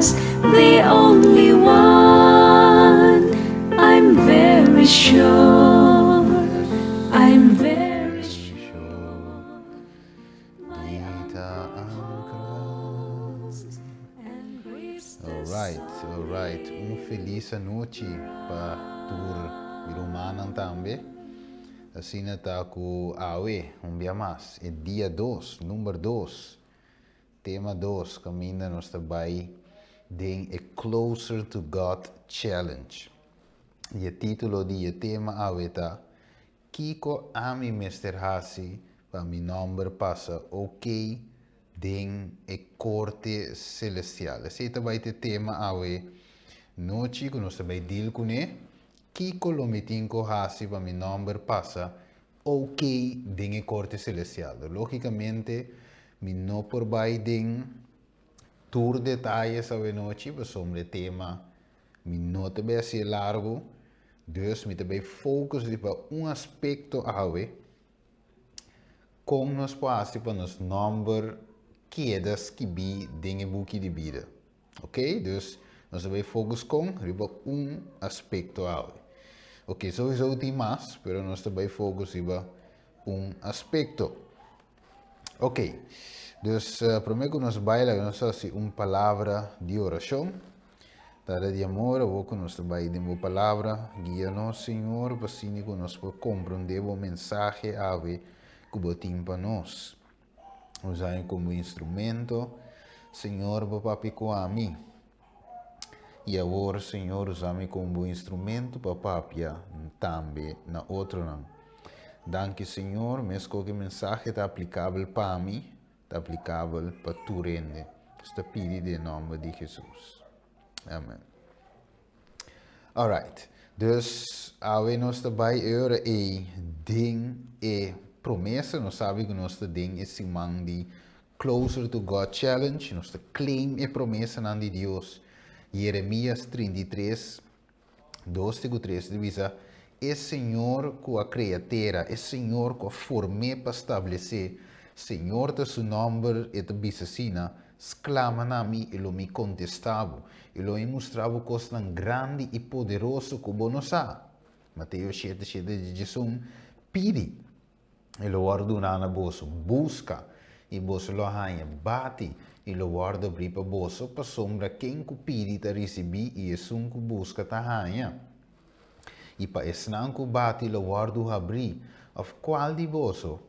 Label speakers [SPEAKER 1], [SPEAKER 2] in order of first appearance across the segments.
[SPEAKER 1] was the only one. I'm very sure. I'm very sure. My
[SPEAKER 2] Dita
[SPEAKER 1] uncle holds and grieves the
[SPEAKER 2] Alright, alright. Un felis anochi pa tur mi rumannan tambe. Asina ta ku awe, un bia mas, e dia dos, number dos, tema dos, kaminda nos ta bai den e Closer to God Challenge. I e título di e tema awe ta Kiko Ami Mester Hasi pa Mi Nòmber Pasa OK den e Korte Selestial. Esei ta bai ta e tema awe nochi ku nos ta bai deal kuné. Kiko lo mi tin ku hasi pa mi nòmber pasa OK den e Korte Selestial? Lógikamente mi no por bai den tur detayes awe nochi pasobra e tema mi no ta bai hasié largu. Dus mi ta bai focus riba un aspekto awe, kon nos por hasi pa nos nòmber keda skibí den e buki di bida. Ok, dus nos ta bai focus kon riba un aspekto awe. Ok, souiso tin mas, pero nos ta bai focus riba un aspekto. Ok, dus promé ku nos bai laga nos hasi un palabra di orashon. Tata di amor, awor ku nos ta bai den bo palabra, guia nos, Señor, pa asina ku nos por komprondé bo mensahe awe ku bo tin pa nos. Usa mi komo instrumento, Señor, bo papia ku ami. I awor, Señor, usa mi komo bo instrumento pa papia tambe na otronan. Danki, Señor, meskos ku e mensahe ta aplikabel pa mi, ta aplikabel pa tur hende. Nos ta pidi den nòmber di Hesus. Amen. Alright. Dus awe nos ta bai e ora ei den e promesa. Nos sabi ku nos ta den e siman di Closer to God Challenge. Nos ta claim e promesanan di Dios. Jeremias 33, 2 te ku 3 ta bisa, E Señor ku a krea tera, e Señor ku a form'é pa stablesé, Señor ta su nòmber, e ta bisa asina, Sklama na mi i lo mi kontestá bo, i lo mi mustra bo kosnan grandi i poderoso ku bo no sa. Mateo shete, shete di djesun, Pidi, i lo wòrdu duná na boso, buska, i boso lo haña, bati, i lo wòrdu abrí pa boso, pasobra ken ku pidi ta risibí, i esun ku buska ta haña. I pa esnan ku bati lo wòrdu habrí. Òf kual di boso,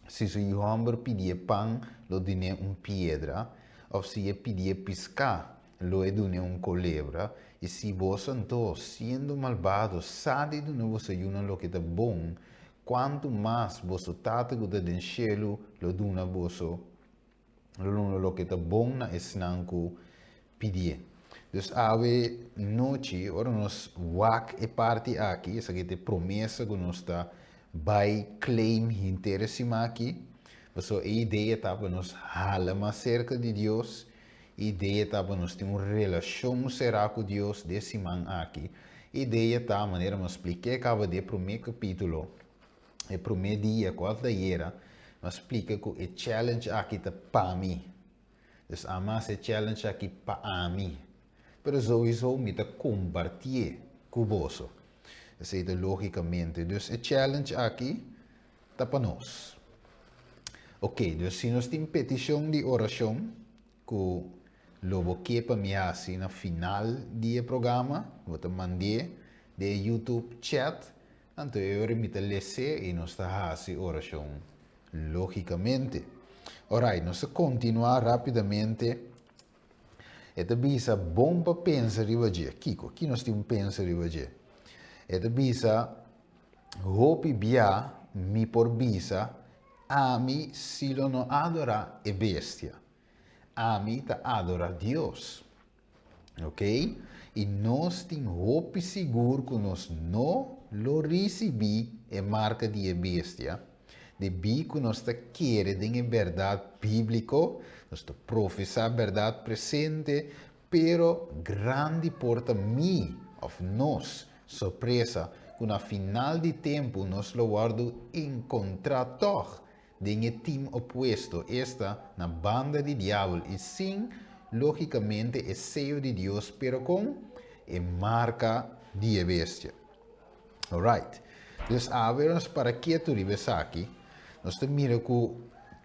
[SPEAKER 2] si su yu hòmber pidié pan, lo dun'é un piedra? Òf si e pidié piská, lo e dun'é un kolebra? I si boso anto, siendo malbado, sa di duna boso yunan loke ta bon, kuantu mas boso Tata ku ta den shelu lo duna boso lo duna loke ta bon na esnan ku pidié. Dus awe nochi, ora nos wak e parti aki, esaki ta e promesa ku nos ta bai claim henter e siman aki, pasobra e idea ta pa nos hala mas serka di Dios, e idea ta pa nos tin un relashon será ku Dios den e siman aki. E idea ta, manera mi a splik'é kaba di e promé kapítulo, e promé dia ku a tayera, mi a splika ku e challenge aki ta pa mi. Dus ami a hasi e challenge aki pa ami. Pero souiso mi ta kompartié ku boso. Esei ta lógikamente. Dus e challenge aki ta pa nos. Oké, dus si nos tin petishon di orashon ku lo bo ke pa mi hasi na final di e programa, bo ta mand'é den e YouTube chat, anto e ora mi ta les'é i nos ta hasi orashon lógikamente. Orait, nos ta kontinuá rápidamente. E ta bisa bon pa pensa riba dje. Kiko? Ki nos tin pensa riba dje? E ta bisa, hopi bia mi por bisa, ami si lo no adorá e bestia. Ami ta adorá Dios. Ok? I nos tin hopi sigur ku nos no lo risibí e marka di e bestia, debí ku nos ta kere den e bèrdat bíbliko, nos ta profesá bèrdat presente, pero grandi por ta mi òf nos sorpresa ku na final di tempu nos lo wòrdu enkontrá tòg den e tim opuesto, esta, na banda di Diabel, i sin. lógikamente e seyo di Dios pero kon e marka di e bestia. Alright. Dus awe nos para ketu riba esaki, nos ta mira ku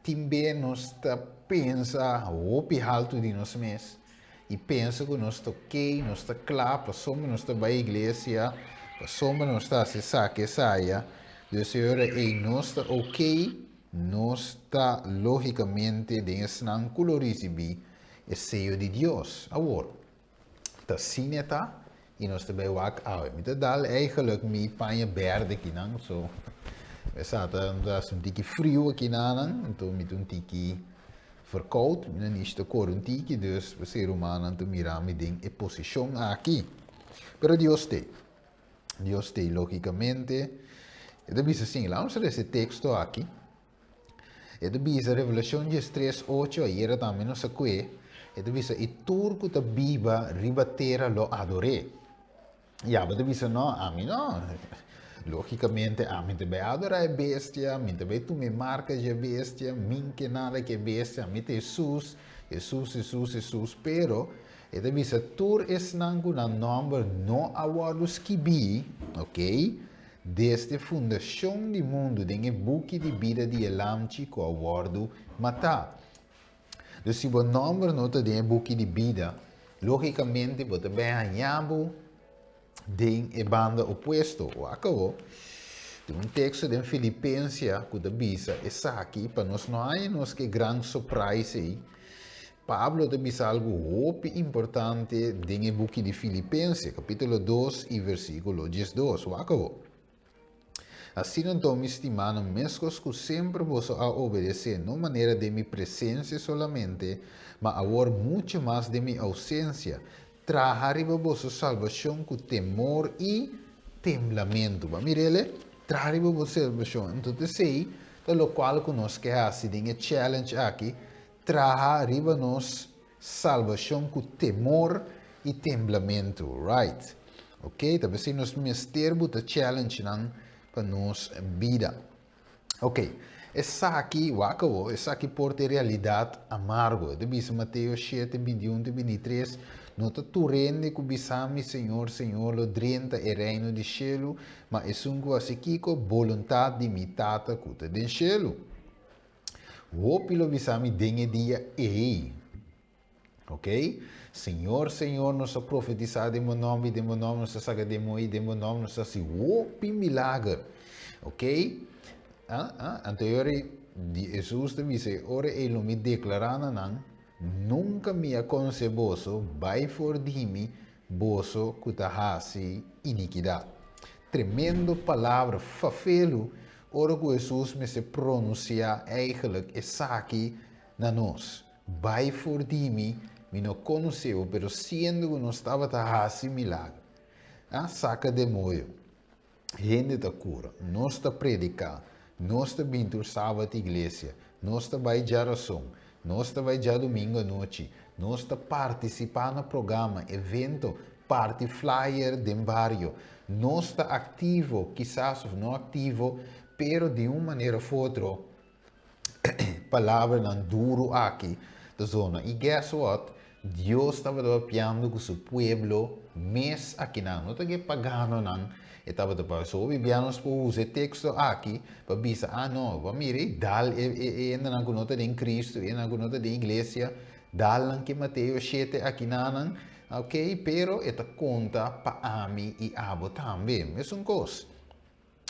[SPEAKER 2] tin be nos ta pensa hopi haltu di nos mes i pensa ku nos ta ok, nos ta kla, pasobra nos ta bai iglesia, pasobra nos ta hasi esaki esaya. Dus e ora ei nos ta ok, nos ta lógikamente den esnan ku lo risibí e seyo di Dios. Awor, Ta asina ta y nos ta bay wak awe. Mi ta dal eigenlijk mi paña berde kinan, so esa ta haci un tiki friu akinanan, anto mi ta un tiki verkoud, mi no nishi ta kore un tiki, dus p'esei rumannan ta mira mi den e posicion aki. Pero Dios t'ei. Dios t'ei logicamente. E ta bisa asin, laat nos lesa e teksto aki. E ta bisa Revelashon diestres ocho, ayera tambe nos a kue, e ta bisa, I tur ku ta biba riba tera lo ador'é. Ya bo ta bisa, No, ami no. Lógikamente, ami ta bai adorá e bestia, mi ta bai tuma e marka dje bestia, mi ke nada ku e bestia, ami ta Hesus, Hesus, Hesus, Hesus. Pero, e ta bisa, tur esnan ku nan nòmber no a wòrdu skibí, oké, Desde fundashon di mundu den e buki di bida di e Lamchi ku a wòrdu matá. Dus si bo nòmber no ta den e buki di bida, lógikamente bo ta bai haña bo den e banda opuesto. Wak awor, tin un teksto den Filipensia ku ta bisa esaki pa nos no haña nos ku e gran surprise ei. Pablo ta bisa algu hopi importante den e buki di Filipense, kapítulo 2 i versíkulo 12. Wak awor. Asina anto, mi stimánan, meskos ku semper boso a obedesé, no manera den mi presensia solamente, ma awor muchu mas den mi ousensia, traha riba boso salbashon ku temor i temblamentu. Bo a mir'el? Traha riba boso salbashon. Anto t'esei ta lokual ku nos ke hasi den e challenge aki, Traha riba nos salbashon ku temor i temblamentu, right? Ok, ta p'esei nos mester buta challengenan pa nos bida. Ok, esaki, wak awo, esaki por ta e realidat amargo. E ta bisa Mateo shete, bintiun te bintitres, No ta tur hende ku bisa mi, Señor, Señor, lo drenta e reino di shelu, ma esun ku hasi kiko? Boluntat di mi Tata ku ta den shelu. Hopi lo bisa mi den e dia ei, Ok, Señor, Señor, nos a profetisá den bo nòmber i den bo nòmber nos a saka demoño i den bo nòmber nos a hasi hopi milager. Ok, ah, ah, anto e ora ei Hesus ta bisa, e ora ei lo mi deklará na nan, Nunka mi a konosé boso, bai for di mi, boso ku ta hasi inikidat. Tremendo palabra, fafelu, ora ku Hesus mester pronunsiá eigenlijk esaki na nos, Bai for di mi, mi no konosé bo, pero siendo ku nos tabata hasi milager, a saka demoyo, hende ta kura, nos ta prediká, nos ta bin tur sabat iglesia, nos ta bai djarason, nos ta bai djadumingu anochi, nos ta partisipá na programa, evento, parti flyer den bario, nos ta aktivo, kisas òf no aktivo, pero di un manera òf otro palabranan duru aki ta zona. I guess what? Dios tabata papiando ku su pueblo mes akinan. No ta ku e paganonan e tabata papia. So hopi bia nos por usa e teksto aki pa bisa, ah no, bo a mira ei dal e e hendenan ku no ta den Kristu, e hendenan ku no ta den iglesia, dal nan ke Mateo shete akinanan. Ok, pero e ta konta pa ami i abo tambe. Mesun kos.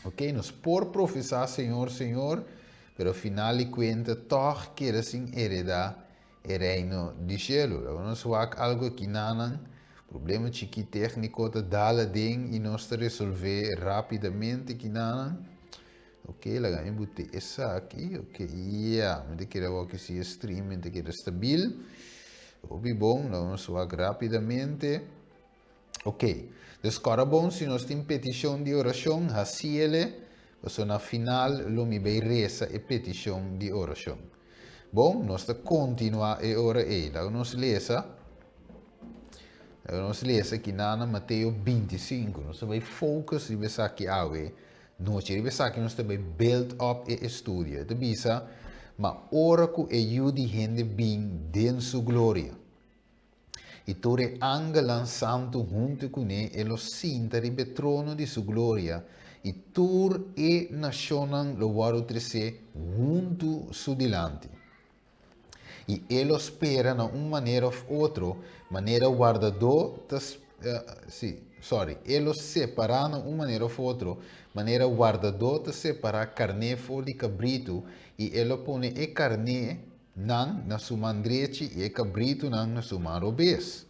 [SPEAKER 2] Ok, nos por profesá Señor, Señor, pero final di kuenta tòg keda sin heredá e Reino di shelu. Laga nos wak algu akinanan, problema chikí tékniko ta dal aden i nos ta resolvé rápidamente kinanan. Ok, laga mi bute esaki. Ok, ya, mi ta kere awor ku si e streaming ta keda stabil. Hopi bon, laga nos wak rápidamente. Ok, dus kòrda bon si nos tin petishon di orashon, hasiele, pasobra na final lo mi bay resa e petishon di orashon. Bon, nos ta kontinuá e ora ei. Laga nos lesa, laga nos lesa kinan na Mateo 25. Nos ta bay focus riba esaki awe nochi. Riba esaki nos ta bay build up e estudio. E ta bisa, Ma ora ku e Yu di hende bin den su gloria. I tur e angelnan santu huntu kuné e lo sinta riba e trono di su gloria, i tur e nashonnan lo wòrdu tresé huntu su dilanti. I e lo spera na un manera òf otro, manera wardadó ta, sí, sorry, e lo separá na un manera òf otro, manera wardadó ta separá karné for di kabritu, i e lo pone e karné nan na su man drechi i e kabritunan na su man robes.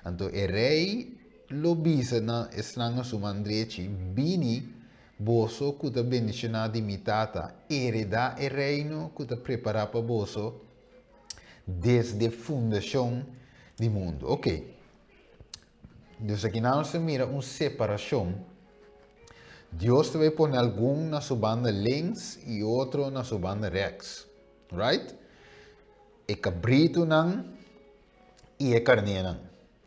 [SPEAKER 2] Anto e rei lo bisa na esnan na su man drechi, Bini, boso ku ta bendishoná di mi Tata, eredá e reino ku ta prepará pa boso desde fundashon di mundu. Oké. Dus akinan nos ta mira un separashon. Dios ta bai pone algun na su banda links i otro na su banda rèks. Right? E kabritunan i e karnénan.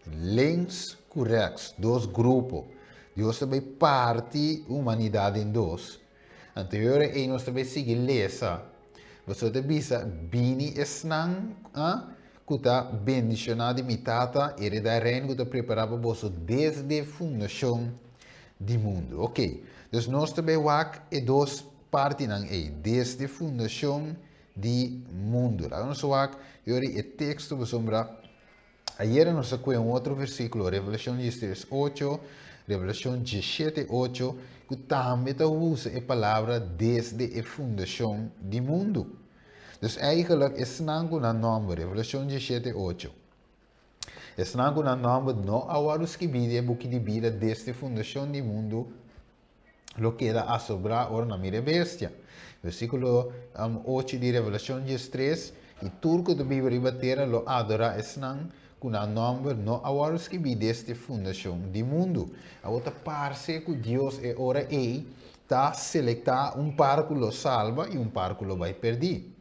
[SPEAKER 2] Links ku rèks, dos grupo. Dios ta bai parti humanidat den dos. Anto e ora ei nos ta bai sigui lesa. Boso ta bisa, Bini esnan ku ta bendishoná di mi Tata, heredá e reino ku ta prepará pa boso desde fundashon di mundu. Oké, dus nos ta bai wak e dos partinan ei, desde fundashon di mundu. Laga nos wak e ora e teksto pasobra ayera nos a kue un otro versíkulo, Revelashon diestres ocho, Revelashon diesshete ocho, ku tambe ta usa e palabra desde e fundashon di mundu. Dus eigenlijk esnan ku nan nòmber, Revelashon diesshete ocho, esnan ku nan nòmber no a wòrdu skibí den e buki di bida desde fundashon di mundu, lo keda asobrá ora nan mira e bestia. Versíkulo 8 di Revelashon 13, I tur ku ta biba riba tera lo adorá esnan ku nan nòmber no a wòrdu skibí desde fundashon di mundu. Awor ta parse ku Dios e ora ei ta selektá un par ku lo salba i un par ku lo bai pèrdí.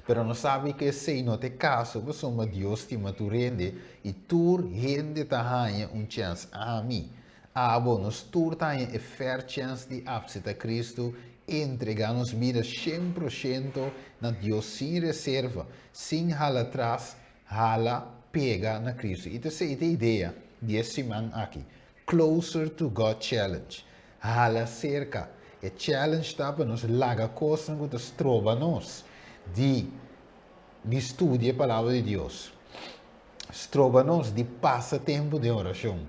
[SPEAKER 2] Pero nos sabi ku esei no ta e kaso pasobra Dios stima tur hende i tur hende ta haña un chèns. Ami, abo, nos tur ta haña e fèr chèns di apseptá Kristu, entregá nos bida 100% na Dios sin reserva, sin hala tras, hala pega na Kristu. I ta esei ta e idea di e siman aki. Closer to God Challenge, Hala serka. E challenge ta pa nos laga kosnan ku ta stroba nos di di studia e Palabra di Dios, stroba nos di pasa tempu den orashon,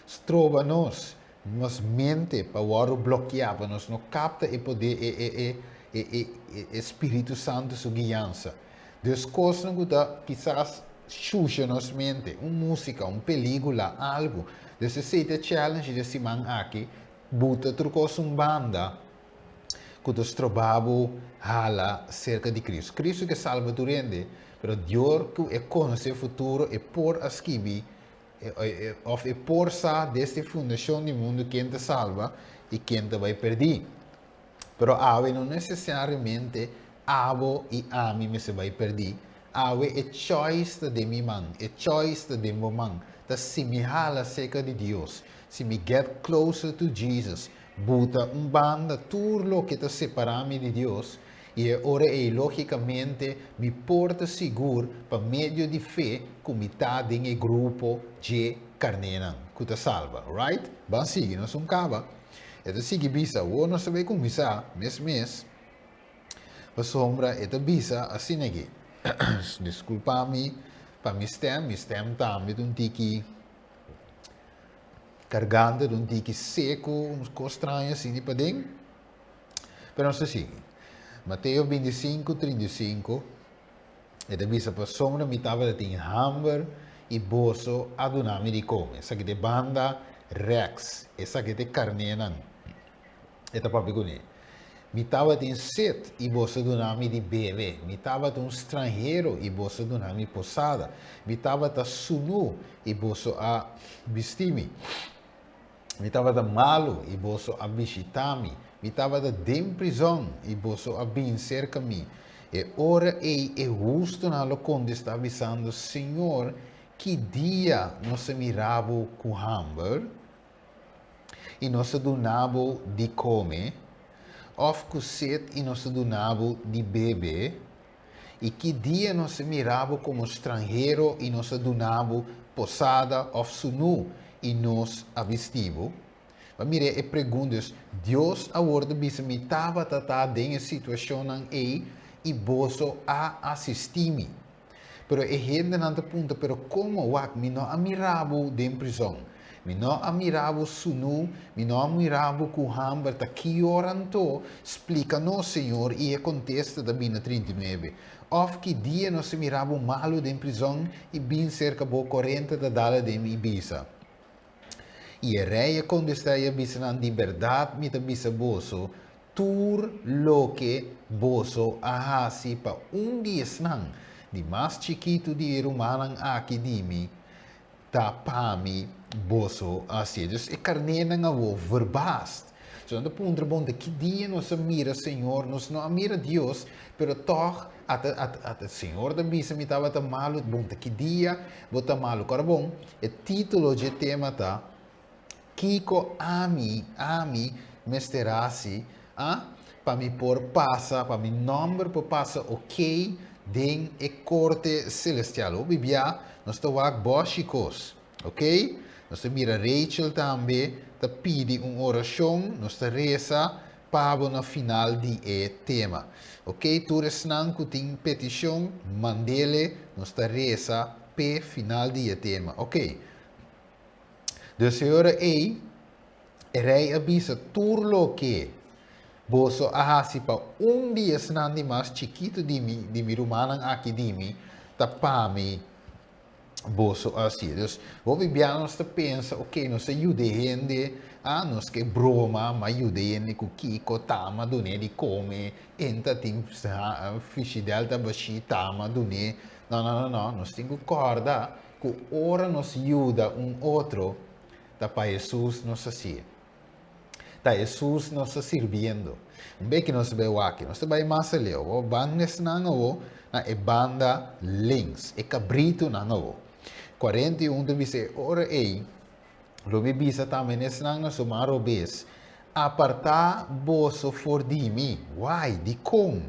[SPEAKER 2] stroba nos nos mente pa wòrdu blokiá pa nos no kapta e poder e e e e e e Spiritu Santu su guiansa. Dus kosnan ku ta kisas shusha nos mente, un músika, un pelíkula, algu. Dus esei ta e challenge di e siman aki, buta tur kos un banda ku ta stroba bo hala serka di Kristu. Kristu ke salba tur hende, pero dior ku e konosé futuro e por a skibi òf e por sa desde fundashon di mundu ken ta salba i ken ta bai pèrdí. Pero awe no nesesariamente abo i ami mester bai perdí. Awe e choice ta den mi man, e choice ta den bo man. Ta si mi hala serka di Dios, si mi get closer to Jesus, buta un banda tur loke ta separá mi di Dios, i e ora ei lógikamente mi por ta sigur pa medio di fe ku mi ta den e grupo dje karnénan ku ta salba. Right? Ban sigui, nos un kaba. E ta sigui bisa, Awor nos ta bai kuminsá mes mes, pasobra e ta bisa asina aki. Diskulpa mi pa mi stèm, mi stèm tambe ta un tiki kargante, ta un tiki seku, un kos straño asina di paden. Pero nos ta sigui. Mateo 25, 35, e ta bisa, Pasobra mi tabata tin hamber i boso a duna mi di kome. Esaki ta e banda rèks, esaki ta e karnénan. E ta papia kuné. Mi tabatin set i boso a duna mi di bebe. Mi tabata un stranhero i boso a duna mi posada. Mi tabata sunú i boso a bisti mi. Mi tabata malu i boso a bishitá mi. Mi tabata den prizòn i boso a bin serka mi. E ora ei e hustunan lo kontestá bisando, Señor, ki dia nos a mira bo ku hamber i nos a duna bo di kome, òf ku set i nos a duna bo di bebe? I ki dia nos a mira bo komo stranhero i nos a duna bo posada òf sunú i nos a bisti bo? Bo a mira e pregunta, dus Dios awor ta bisa mi tabata ta den e situashonnan ei i boso a asistí mi. Pero e hendenan ta puntra, pero komo? Wak, mi no a mira bo den prizòn. Mi no a mira bo sunú, mi no a mira bo ku hamber. Ta ki ora anto? Splika nos, Señor. I e kontesta ta bini na 39. Òf ki dia nos a mira bo malu den prizòn i bin serka bo 40 ta dala den mi i bisa? I e rei a kontestá i a bisa nan, Di bèrdat mi ta bisa boso, tur loke boso a hasi pa un di esnan di mas chikitu di e rumannan aki di mi, ta pa mi boso a hasié. Dus e karnénan awor verbaasd. So nan ta puntra, Bon, ta ki dia nos a mira Señor? Nos no a mira Dios, pero tòg ata, ata, ata Señor ta bisa mi tabata malu. Bon, ta ki dia bo ta malu? Kòrda bon, e título dje tema ta, Kiko ami, ami mester hasi, a, pa mi por pasa, pa mi nòmber por pasa okey den e korte selestial? Hopi bia nos ta wak bòshi kos, okey? Nos ta mira Rachel tambe ta pidi un orashon, nos ta resa pa bo na final di e tema. Okey, tur esnan ku tin petishon, mandele, nos ta resa p'e final di e tema. Okey. Dus e ora ei, e rei a bisa, Tur loke boso a hasi pa un di esnan di mas chikitu di mi, di mi rumannan aki di mi, ta pa mi boso a hasi. Dus, hopi bia nos ta pensa, oke, nos a yuda e hende, ah, nos ke broma, m'a yuda e hende ku kiko, tama dun'é di kome, en ta tin fishidèl ta bashí, tama dun'é. No, no, no, no, nos tin ku kòrda ku ora nos yuda un otro, ta pa Hesus nos hasié. Ta Hesus nos ta sirbiendo. Un beki nos ta bai wak, nos ta bai mas aleu. Bo ban esnan awo na e banda links, e kabritunan awo. 41 ta bisa e ora ei, lo mi bisa tambe n'esnan na su man robes, Apartá boso for di mi. Why? Dikon?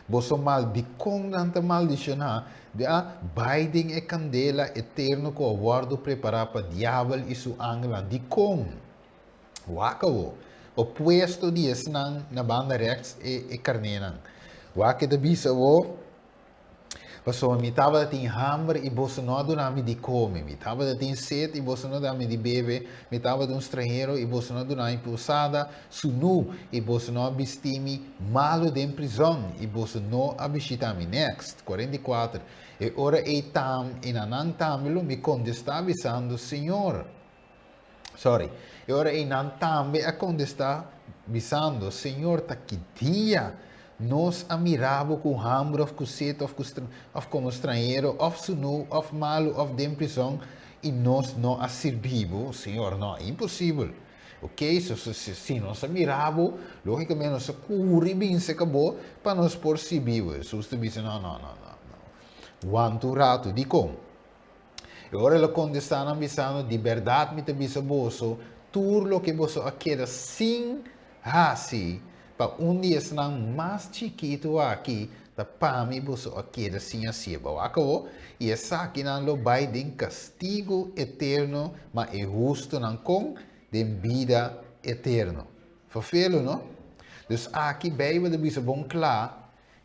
[SPEAKER 2] Boso mal, dikon nan ta maldishoná? A bai den e kandela eterno ku a wòrdu prepará pa diabel i su angelnan. Dikon? Wak awo, opuesto di esnan na banda rèks e e karnénan. Wak e ta bisa awo, Pasobra mi tabata tin hamber i boso no a duna mi di kome, mi tabata tin set i boso no a duna mi di bebe, mi tabata un stranhero i boso no a duna mi posada, sunú i boso no a bisti mi, malu den prizòn i boso no a bishitá mi. Next, 44. E ora ei tam i na nan tambe lo mi kontestá bisando, Señor, Sorry. E ora ei nan tambe a kontestá bisando, Señor, ta ki dia nos a mira bo ku hamber òf ku set òf ku òf komo stranhero òf sunú òf malu òf den prizòn i nos no a sirbi bo? Señor, no, imposibel. Oké, so so si si nos a mira bo, lógikamente nos a kuri bin serka bo pa nos por sirbi bo. Hesus ta bisa, No, no, no, no, no. Wanta un ratu. Dikon? E ora el a kontestá nan bisando, Di bèrdat mi ta bisa boso, tur loke boso a keda sin hasi pa un di esnan mas chikitu aki, ta pa mi boso a keda sin hasié. Bo a akabó? I esakinan lo bai den kastigu eterno, ma e hustunan kon? Den bida eterno. Ferfelu, no? Dus aki Beibel ta bisa bon kla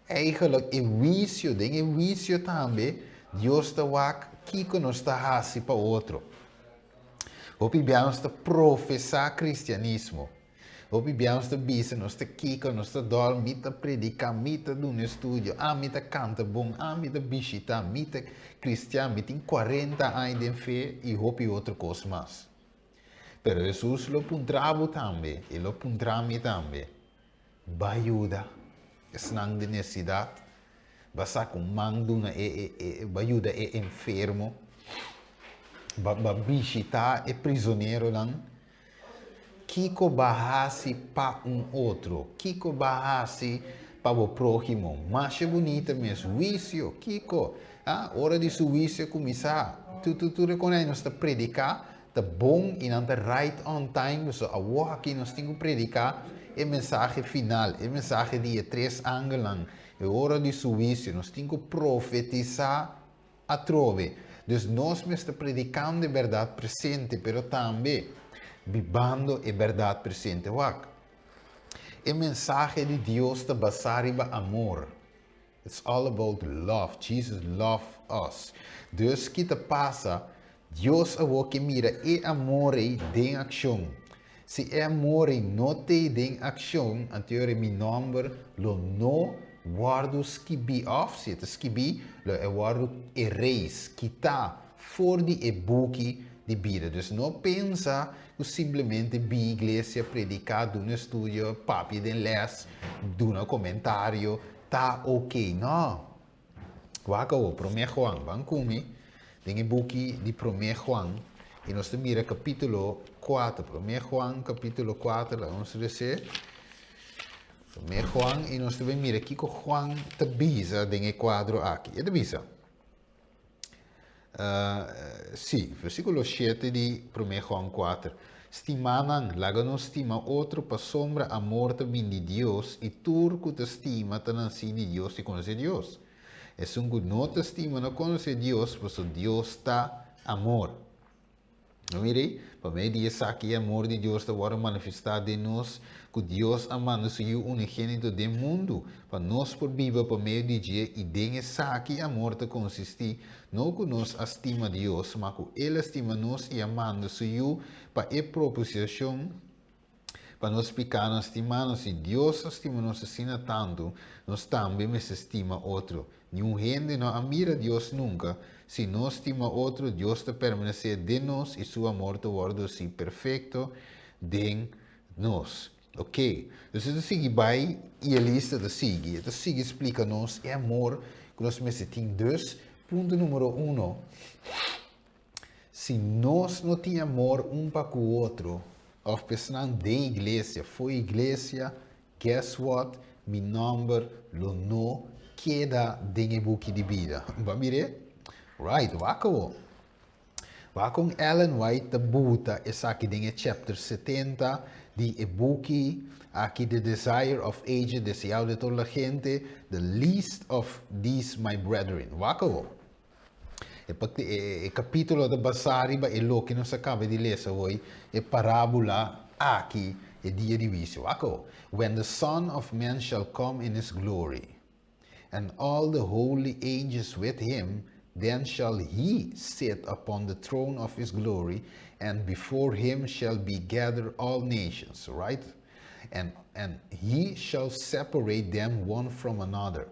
[SPEAKER 2] Eigenlijk e huisio, den e huisio tambe Dios ta wak kiko nos ta hasi pa otro. Hopi bia nos ta profesá kristianismo. Hopi bia nos ta bisa nos ta kiko, nos ta dòl, mi ta prediká, mi ta duna estudio, ami ta kanta bon, ami ta bishitá, mi ta kristian, mi tin 40 aña den fe i hopi otro kos mas. Pero Hesus lo puntra bo tambe, e lo puntra mi tambe. Ba yuda esnan den nesesidat, ba saka un man duna e e ba yuda e enfermo, ba ba bishita e prizoneronan. Kiko ba hasi pa un otro? Kiko ba hasi pa bo próhimo? Masha bunita mes huisio, kiko? Ah, ora di su huisio kuminsá, tur tur tur e konai nos ta prediká Ta bon i nan ta right on time pasobra awor aki nos tin ku prediká e mensahe final, e mensahe di e tres angelnan, e ora di su huisio. Nos tin ku profetisá atrobe. Dus nos mester predikando e bèrdat presente, pero tambe bibando e bèrdat presente. Wak, e mensahe di Dios ta basá riba amor. It's all about love. Jesus love us. Dus ki ta pasa? Dios awor ke mira e amor ei den akshon. Si e amor ei no t'ei den akshon, anto e ora mi nòmber lo no wòrdu skibí, òf si e ta skibí, lo e wòrdu erase, kitá, for di e buki di bida. Dus no pensa ku simplemente bin iglesia, prediká, duna estudio, papia den lès, duna komentario, ta ok. No! Wak awor, Promé Juan. Ban ku mi den e buki di Promé Juan i nos ta mira kapítulo 4. Promé Juan, kapítulo 4, laga nos resé. Promé Juan i nos ta bin mira kiko Juan ta bisa den e kuadro aki. E ta bisa, uh, sí, versíkulo 7 di Promé Juan 4. Stimanan, laga nos stima otro pasobra amor ta bin di Dios i tur ku ta stima ta nasí di Dios i konosé Dios. Esun ku no ta stima no konosé Dios, pasobra Dios ta amor. No mira ei? Pa medio di esaki e amor di Dios ta wòrdu manifestá den nos, ku Dios a manda su Yu unigénito den mundu, pa nos por biba pa medio di dje, i den esaki amor ta konsistí, no ku nos a stima Dios, ma ku El a stima nos i a manda su Yu pa e propisiashon pa nos pikánan. Stimánan, si Dios a stima nos asina tantu, nos tambe mester stima otro. Niun hende no a mira Dios nunka. Si nos stima otro, Dios ta permanesé den nos i su amor ta wòrdu hasi perfekto den nos. Ok, dus e ta sigui bai i e lista ta sigui. E ta sigui splika nos e amor ku nos mester tin. Dus, punto número uno, si nos no tin amor un pa ku otro, òf pa esnan den iglesia, fo'i iglesia, guess what? Mi nòmber lo no keda den e buki di bida. Bo a mir'é? Right, wak awor. Wak kon Ellen White ta buta esaki den e chapter 70 di e buki aki The Desire of Ages, Deseado de Toda la Gente, The Least of These My Brethren. Wak awor. E kapítulo ta basá riba e loke nos a kaba di lesa hoy, e parábula aki, e dia di huisio. Wak awor. When the Son of Man shall come in his glory, and all the holy angels with him, then shall he sit upon the throne of his glory, and before him shall be gathered all nations, right? And he shall separate them one from another.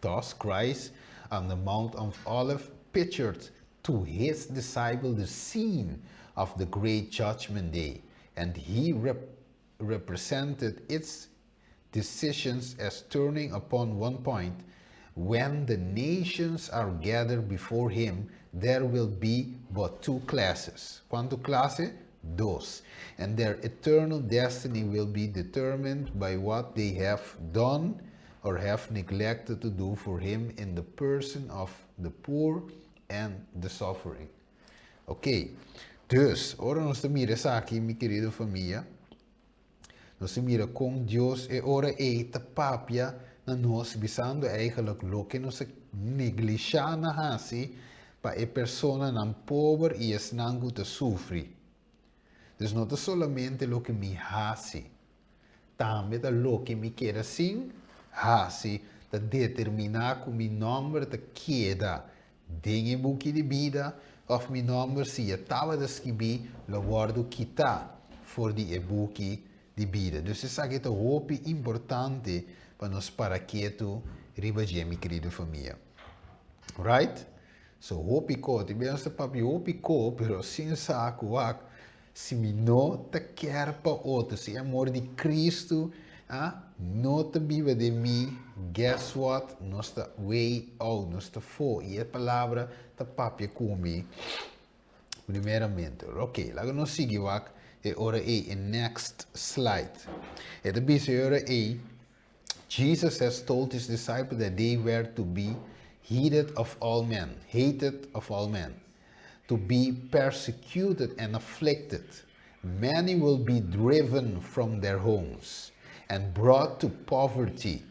[SPEAKER 2] Thus, Christ on the Mount of Olive pictured to his disciple the scene of the great judgment day, and he represented its decisions as turning upon one point. When the nations are gathered before him, there will be but two classes. Kuantu klase? Dos. And their eternal destiny will be determined by what they have done or have neglected to do for him in the person of the poor and the suffering. Ok, dus, ora nos ta mira esaki, mi kerido famia, nos ta mira kon Dios e ora ei ta papia na nos, bisando eigenlijk loke nos a neglishá na hasi pa e personanan pober i esnan ku ta sufri. Dus no ta solamente loke mi hasi, tambe ta loke mi keda sin hasi ta determiná ku mi nòmber ta keda den e buki di bida òf mi nòmber, si e tabata skibí, lo wòrdu kitá for di e buki di bida. Dus esaki ta hopi importante pa nos para ketu riba dje, mi kerido famia. Right? So hopi ko, tin bes nos ta papia hopi ko, pero sin sa ku wak, si mi no ta kier pa otro, si e amor di Cristo ah, no ta biba den mi, guess what? Nos ta way out, nos ta fo, i e palabra ta papia ku mi primeramente. Ok, laga nos sigui wak e ora ei, e next slide. E ta bisa e ora ei, Jesus has told his disciples that they were to be hated of all men, hated of all men, to be persecuted and afflicted. Many will be driven from their homes and brought to poverty.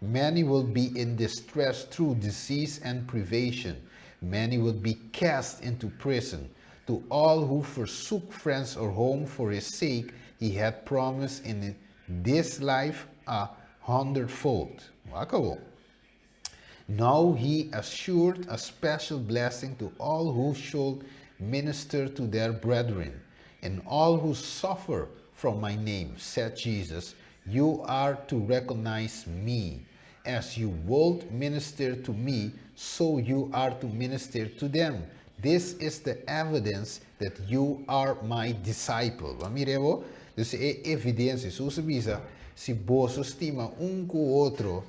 [SPEAKER 2] Many will be in distress through disease and privation. Many would be cast into prison. To all who forsook friends or home for his sake, he had promised in this life a hundredfold. Wak awor. Now he assured a special blessing to all who should minister to their brethren and all who suffer from my name, said Jesus. You are to recognize me. As you would minister to me, so you are to minister to them. This is the evidence that you are my disciple. Ban mira bo? Dus e evidensia, Hesus a bisa, si boso stima un ku otro,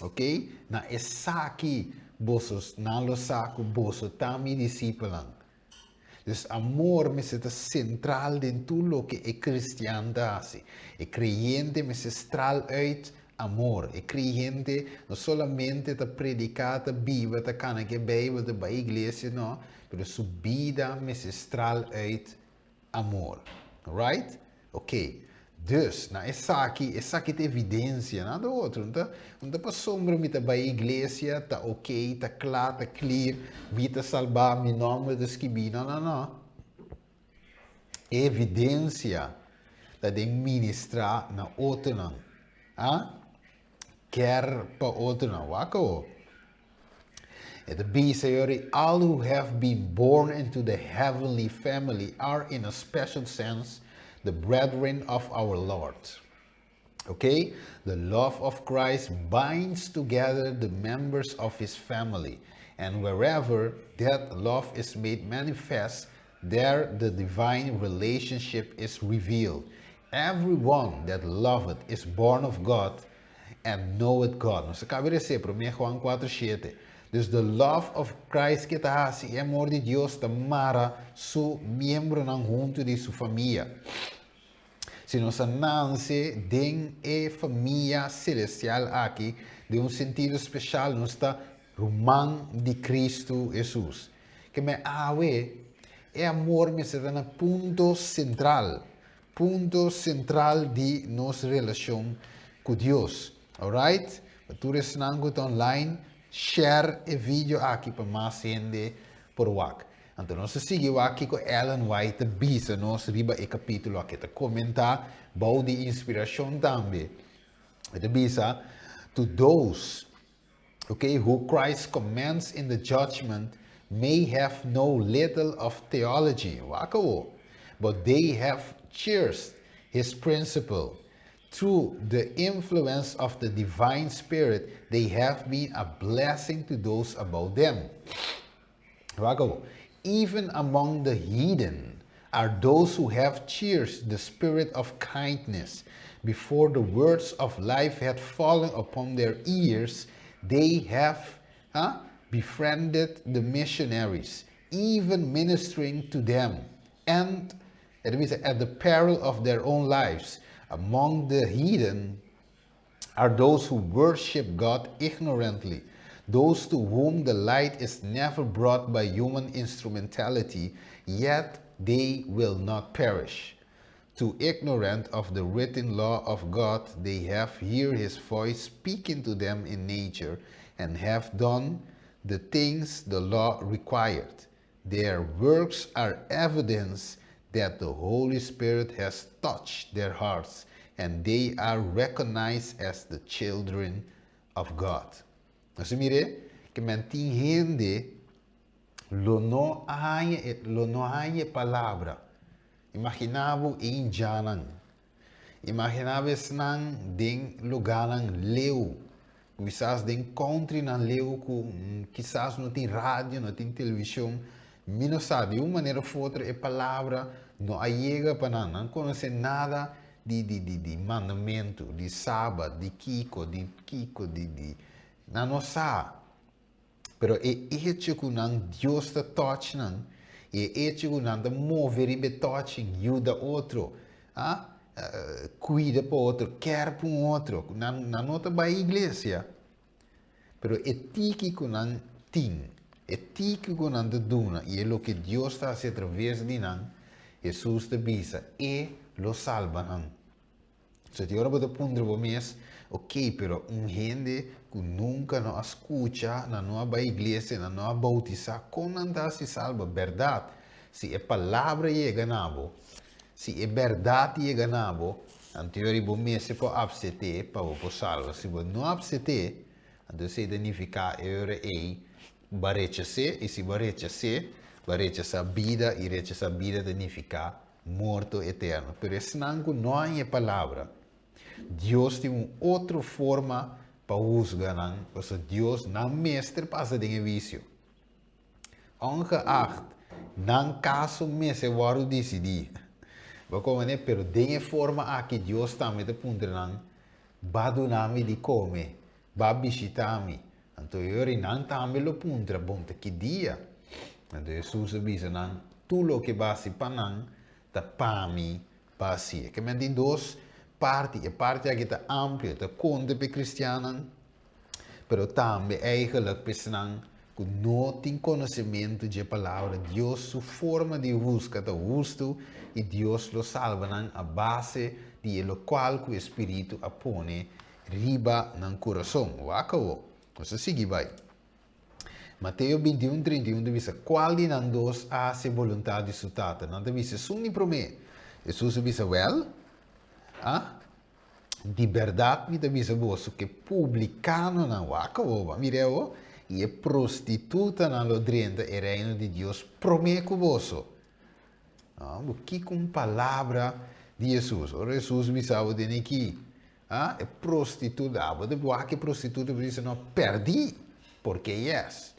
[SPEAKER 2] ok? Na esaki boso nan lo sa ku boso ta mi disipelnan. Dus amor mester ta sentral den tur loke e kristian ta hasi. E kreyente mester straal uit amor. E kreyente no solamente ta prediká, ta biba, ta kana ku e Beibel, ta bai iglesia, no, pero su bida mester straal uit amor. Right? Ok. Dus, na esaki, esaki ta evidensia, nada otro. No ta, no ta pasobra mi ta bai iglesia, ta ok, ta kla, ta clear, mi ta salbá, mi nòmber ta skibí. No, no, no. Evidensia ta den ministrá na otronan. Ah? Care pa otronan. Wak awor. E ta bisa yori, all who have been born into the heavenly family are in a special sense the brethren of our Lord. Okay? The love of Christ binds together the members of his family. And wherever that love is made manifest, there the divine relationship is revealed. Everyone that loveth is born of God and knoweth God. Nos a kaba di lesa Promé Juan 4, 7. Dus the love of Christ ke ta hasi e amor di Dios ta mara su miembronan huntu di su famia. Si nos a nanse den e famia celestial aki, den un sentido special nos ta ruman di Cristo Jesus. Ke me awe e amor mester ta na punto central Punto sentral di nos relashon ku Dios. Alright? Pa tur esnan ku ta online, share e video aki pa mas hende por wak. Anto nos ta sigui wak kiko Ellen White ta bisa nos riba e kapítulo aki. E ta komentá bou di inspirashon tambe. E ta bisa, To those, okay, who Christ commends in the judgment may have no little of theology, wak awor, but they have cherished his principle. Through the influence of the divine spirit, they have been a blessing to those about them. Wak awor, even among the heathen are those who have cherished the spirit of kindness. Before the words of life had fallen upon their ears, they have huh, befriended the missionaries, even ministering to them, and it means at the peril of their own lives. Among the heathen are those who worship God ignorantly, those to whom the light is never brought by human instrumentality, yet they will not perish. Too ignorant of the written law of God, they have heard his voice speaking to them in nature and have done the things the law required. Their works are evidence that the Holy Spirit has touched their hearts and they are recognized as the children of God. Nos a mira ke men tin hende lo no a haña e lo no haña e palabra. Imaginá bo e indjannan. Imaginá bo esnan den lugánan leu, kisas den countrynan leu ku kisas no tin radio, no tin televishon. Mi no sa, di un manera of otro e palabra no a yega pa nan. Nan konosé nada di di di di mandamentu, di sabat, di kiko, di kiko, di di. Nan no sa. Pero e echo ku nan Dios ta touch nan, i e echo ku nan ta move riba e touching, yuda otro, ah, kuida pa otro, care pa un otro, ku nan nan no ta bai iglesia, pero e tiki ku nan tin, e tiki ku nan ta duna i e loke Dios ta hasi atraves di nan, Hesus ta bisa, e lo salba nan. So ti ora bo ta puntra bo mes, Ok, pero un hende ku nunka no a skucha, nan no a bai iglesia, nan no a boutisá, kon nan ta hasi salba? Bèrdat, si e palabra yega na bo, si e bèrdat yega na bo, anto yori bo mester por apset'é pa bo por salba. Si bo no apset'é, anto esei ta nifiká e ora ei bo a rechas'é, i si bo a rechas'é, bo a rechasá bida, i rechasá bida ta nifiká morto eterno. Pero esnan ku no haña e palabra, Dios tin un otro forma pa husga nan, pasobra Dios nan mester pasa den e wisio. Ongeacht nan kaso mester wòrdu disidí. Bo komprendé? Pero den e forma aki Dios tambe ta puntra nan, Ba duna mi di kome, ba bishitá mi. Anto e ora nan tambe lo puntra, Bon, ta ki dia? Anto Hesus a bisa nan, Tur loke bo hasi pa nan, ta pa mi bo hasié. Ke men tin dos parti. E parti aki ta amplio, ta konta pa e kristiannan, pero tambe eigenlijk pa esnan ku no tin konosementu dje Palabra. Dios su forma di husga ta hustu i Dios lo salba nan a base di e lokual ku e Spiritu a pone riba nan kurason. Wak awo. Nos ta sigui bai. Mateo 21, 31 ta bisa, Kual di nan dos a hasi e boluntat di su Tata? Nan ta bisa, Esun di promé. Hesus a bisa, Wèl, a, di bèrdat mi ta bisa boso ku e publikanonan, wak awo, bo a mira awo, i e prostitutanan lo drenta e Reino di Dios promé ku boso. Ah, bo kiko un palabra di Hesus. Ora Hesus bisa bo tene ki, ah, e prostituta, ah, bo ta wak e prostituta, bo bisa, no, pèrdí, porque yes.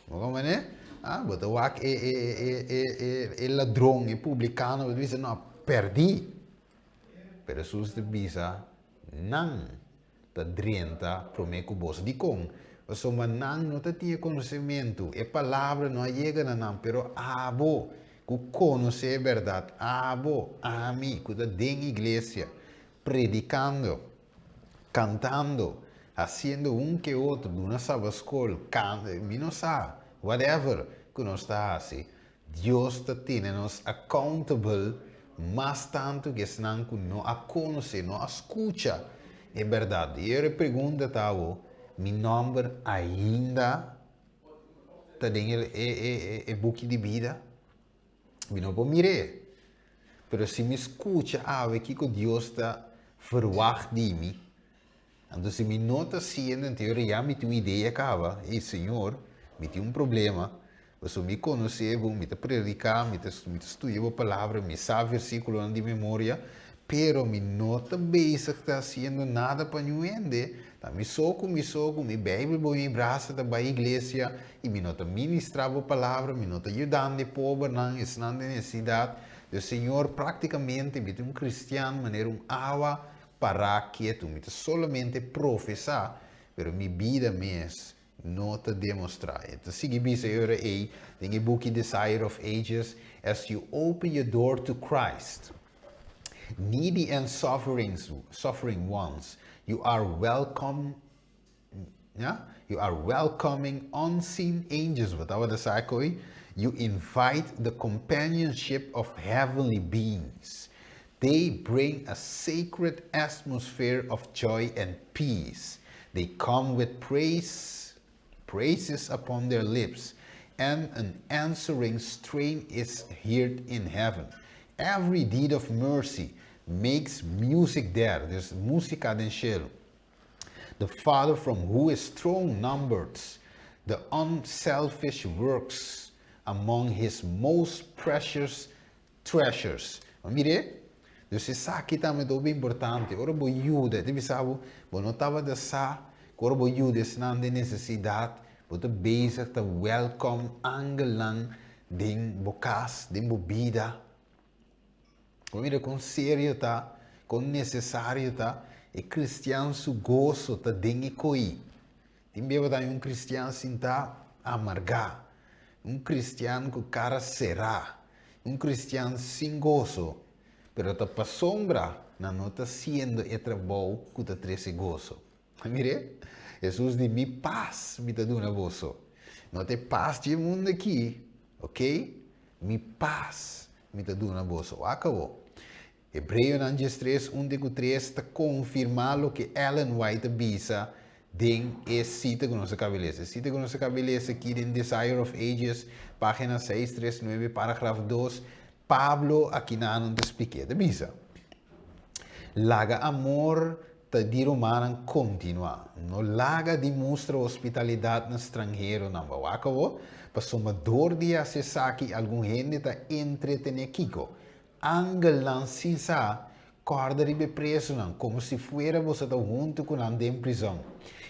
[SPEAKER 2] Bo komprendé? Ah, bo ta wak e, e, e, e, e, e ladron, e publikano, bo ta bisa, no, pèrdí. Pero Hesus ta bisa, nan ta drenta promé ku boso. Dikon? Pasobra nan no ta tin e konosementu, e palabra no a yega na nan, pero abo ku konosé e bèrdat, abo, ami, ku ta den iglesia, predikando, kantando, hasiendo un ke otro, duna sabaskol, kanta, mi no sa, whatever ku nos ta hasi, Dios ta tene nos accountable mas tantu ku esnan ku no a konosé, no a skucha e bèrdat. I e pregunta ta awo, mi nòmber ainda ta den e buki di bida? Mi no por mir'é. Pero si mi skucha awe kiko Dios ta verwagt di mi, Anto si mi no ta siendo en teoria ya mi tin un idea caba, ey Señor, mi tin un problema, pasobra mi conoce bo, mi ta predica, mi ta mi ta studia bo palabra, mi sa versiculonan di memoria, pero mi no ta bezig ta haciendo nada pa niun hende, ta mi so cu mi so cu mi Bijbel bo mi brasa ta bay iglesia y mi no ta ministra bo palabra, mi no ta yudando e pobernan, esnan den necesidad. Dus Señor, practicamente mi ta un cristian manera un awa Pará ketu, mi ta solamente profesá, pero mi bida mes no ta demostrá. E ta sigui bisa e ora ei den e buki Desire of Ages, As you open your door to Christ, needy and suffering ones, you are welcome, ya, you are welcoming unseen angels, bo tabata sa koe? You invite the companionship of heavenly beings. They bring a sacred atmosphere of joy and peace. They come with praise, praises upon their lips, and an answering strain is heard in heaven. Every deed of mercy makes music there. There's músika den shelu. The Father from who his throne numbers the unselfish works among his most precious treasures. Bo mir'é? Dus esaki tambe ta hopi importante. Ora bo yuda, e ta bisa bo, bo no tabata sa ku ora bo yuda esnan den nesesidat, bo ta bezig ta welcome angelnan den bo kas, den bo bida. Bo mira kon serio ta, kon nesesario ta, e kristian su goso ta den e koí. Tin bia bo ta haña un kristian sintá amargá, un kristian ku kara será, un kristian sin goso, pero ta pasobra nan no ta hasiendo e trabou ku ta trese goso. Mir'é, Hesus di, Mi pas mi ta duna boso. No ta e pas dje mundu akí, oke? Mi pas mi ta duna boso. Wak awor. Hebreonan 13, 1 te ku 3 ta konfirmá loke Ellen White a bisa den e sita ku nos a kaba lesa. E sita ku nos a kaba lesa aki den Desire of Ages, página 639, paragraf 2, Pablo akinan ta splik'é. Ta bisa, Laga amor ta di rumannan kontinuá. No laga di mustra hospitalidat na stranheronan. Bo wak awor? Pasobra dor di hasi esaki algun hende ta entretené kiko? Angelnan sin sa, kòrda riba e prezunan, komo si fuera boso ta huntu ku nan den prizòn,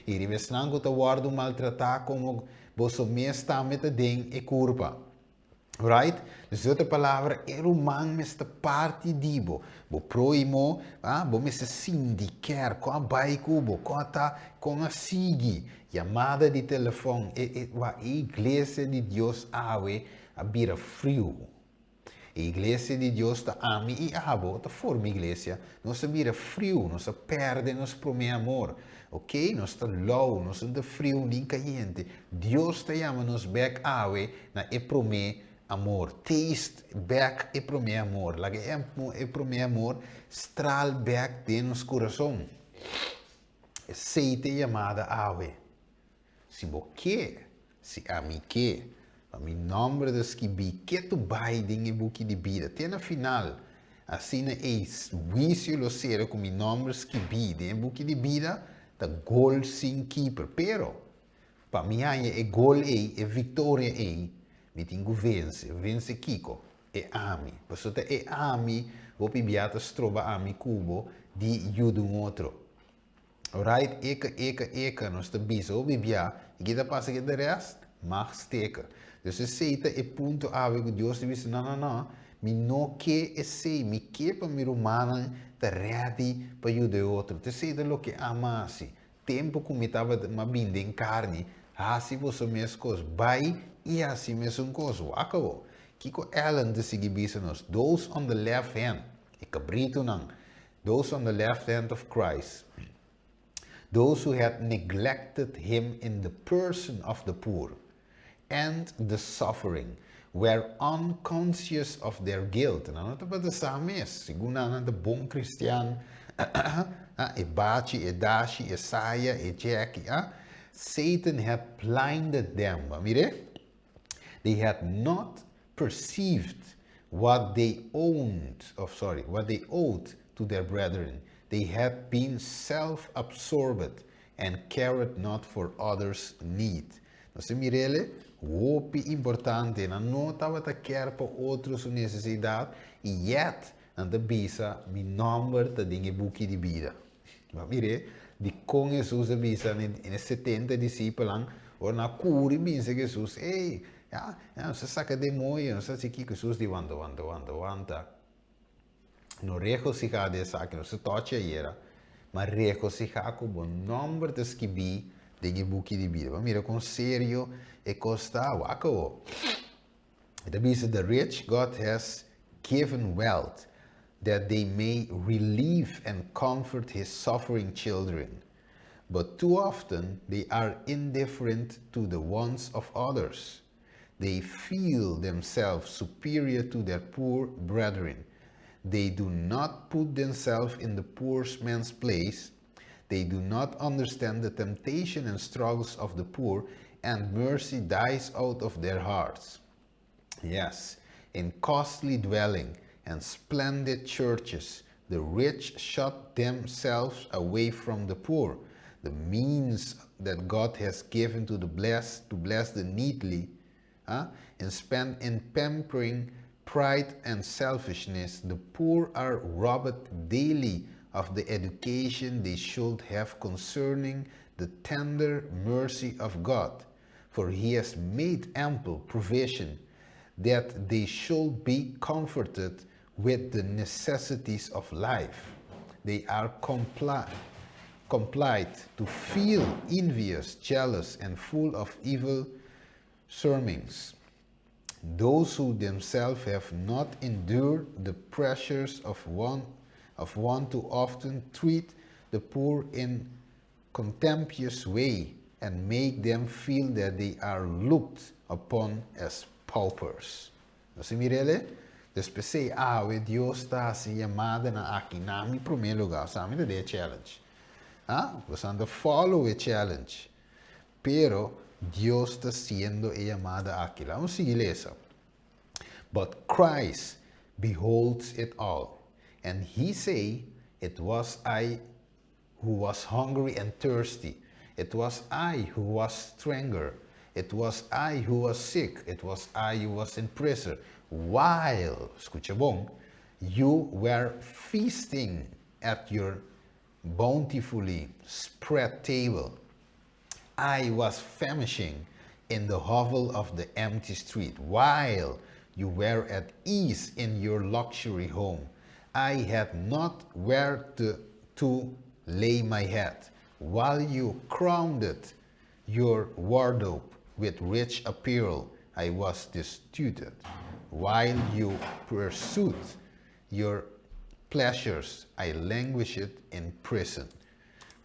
[SPEAKER 2] i riba esnan ku ta wòrdu maltratá komo boso mes tambe ta den e kurpa. Right? Dus di otro palabra, e ruman mester ta parti di bo. Bo próhimo, ah, bo mester sinti kèr kon a bai ku bo, kon a ta, kon a sigui. Yamada di telefòn, e, e, wak, e iglesia di Dios awe a bira friu. E iglesia di Dios ta ami i abo ta forma iglesia. Nos a bira friu, nos a perde nos prome amor. Ok, nos ta lou, nos no ta friu ni kayente. Dios ta yama nos bek awe na e prome amor. Taste bek e prome amor. Laga e prome amor stral bek den nos kurason. Esei ta e yamada awe. Si bo ke, si ami ke, pa mi nòmber ta skibí ketu bai den e buki di bida te na final, asina ei huisio lo sera ku mi nòmber skibí den e buki di bida ta gol sin kiper. Pero, pa mi haña e gol ei, e viktoria ei, mi tin ku vense. Vense kiko? E ami. Pasobra ta e ami hopi bia ta stroba ami ku bo di yuda un otro. Alright, eka, eka, eka, nos ta bisa hopi bia, i ki ta pasa ku de rest? Mag steka. Dus esei ta e punto awe ku Dios ta bisa, no, no, no, mi no ke esei, mi ke pa mi rumannan ta ready pa yuda e otro. Ta esei ta loke ama hasi. Tempu ku mi tabata, mi a bini den karni, hasi boso mes kos, bai i hasi mesun kos. Wak awor, kiko Ellen ta sigui bisa nos? Those on the left hand, e kabritunan, Those on the left hand of Christ, those who had neglected him in the person of the poor and the suffering, were unconscious of their guilt. Nan no tabata sa mes, segun nan nan ta bon kristian, e bachi, e dashi, e saya, e jackie, ah, Satan had blinded them. Ba mire? They had not perceived what they owned, of sorry, what they owed to their brethren. They had been self-absorbed and cared not for others' need. Nos a mir'el hopi importante, nan no tabata care pa otro su necesidad y yet nan ta bisa mi nomber ta den e buki di bida. Bo a mir'é dikon Hesus a bisa na e setenta disipelnan ora nan a kuri binse ku Hesus, Ey, ya, ya, nos a saka demoño, nos a hasi kiko? Hesus di, Wanta, wanta, wanta, wanta. No regosihá di esaki, no se tochi ayera, ma regosihá ku bo nòmber ta skibí den e buki di bida. Bo a mira kon serio e kos ta? Wak awor. E ta bisa, The rich God has given wealth, that they may relieve and comfort his suffering children. But too often they are indifferent to the wants of others. They feel themselves superior to their poor brethren. They do not put themselves in the poor man's place. They do not understand the temptation and struggles of the poor, and mercy dies out of their hearts. Yes, in costly dwelling and splendid churches, the rich shut themselves away from the poor. The means that God has given to the bless to bless the needly, huh, and spend in pampering pride and selfishness, the poor are robbed daily of the education they should have concerning the tender mercy of God, for he has made ample provision that they should be comforted with the necessities of life. They are compli complied to feel envious, jealous, and full of evil surmings. Those who themselves have not endured the pressures of one of want to often treat the poor in contemptuous way and make them feel that they are looked upon as paupers. Nos a mir'el? Dus p'esei awe Dios ta hasi yamadanan aki na mi promé lugá. Sa mi ta den e challenge. Ha? Boso ta follow e challenge. Pero Dios ta hasiendo e yamada aki. Laga nos sigui lesa. But Christ beholds it all, and he say, It was I who was hungry and thirsty. It was I who was stranger. It was I who was sick. It was I who was in prison. While, skucha bon, you were feasting at your bountifully spread table, I was famishing in the hovel of the empty street. While you were at ease in your luxury home, I had not where to lay my head. While you crowded your wardrobe with rich apparel, I was destitute. While you pursued your pleasures, I languished in prison.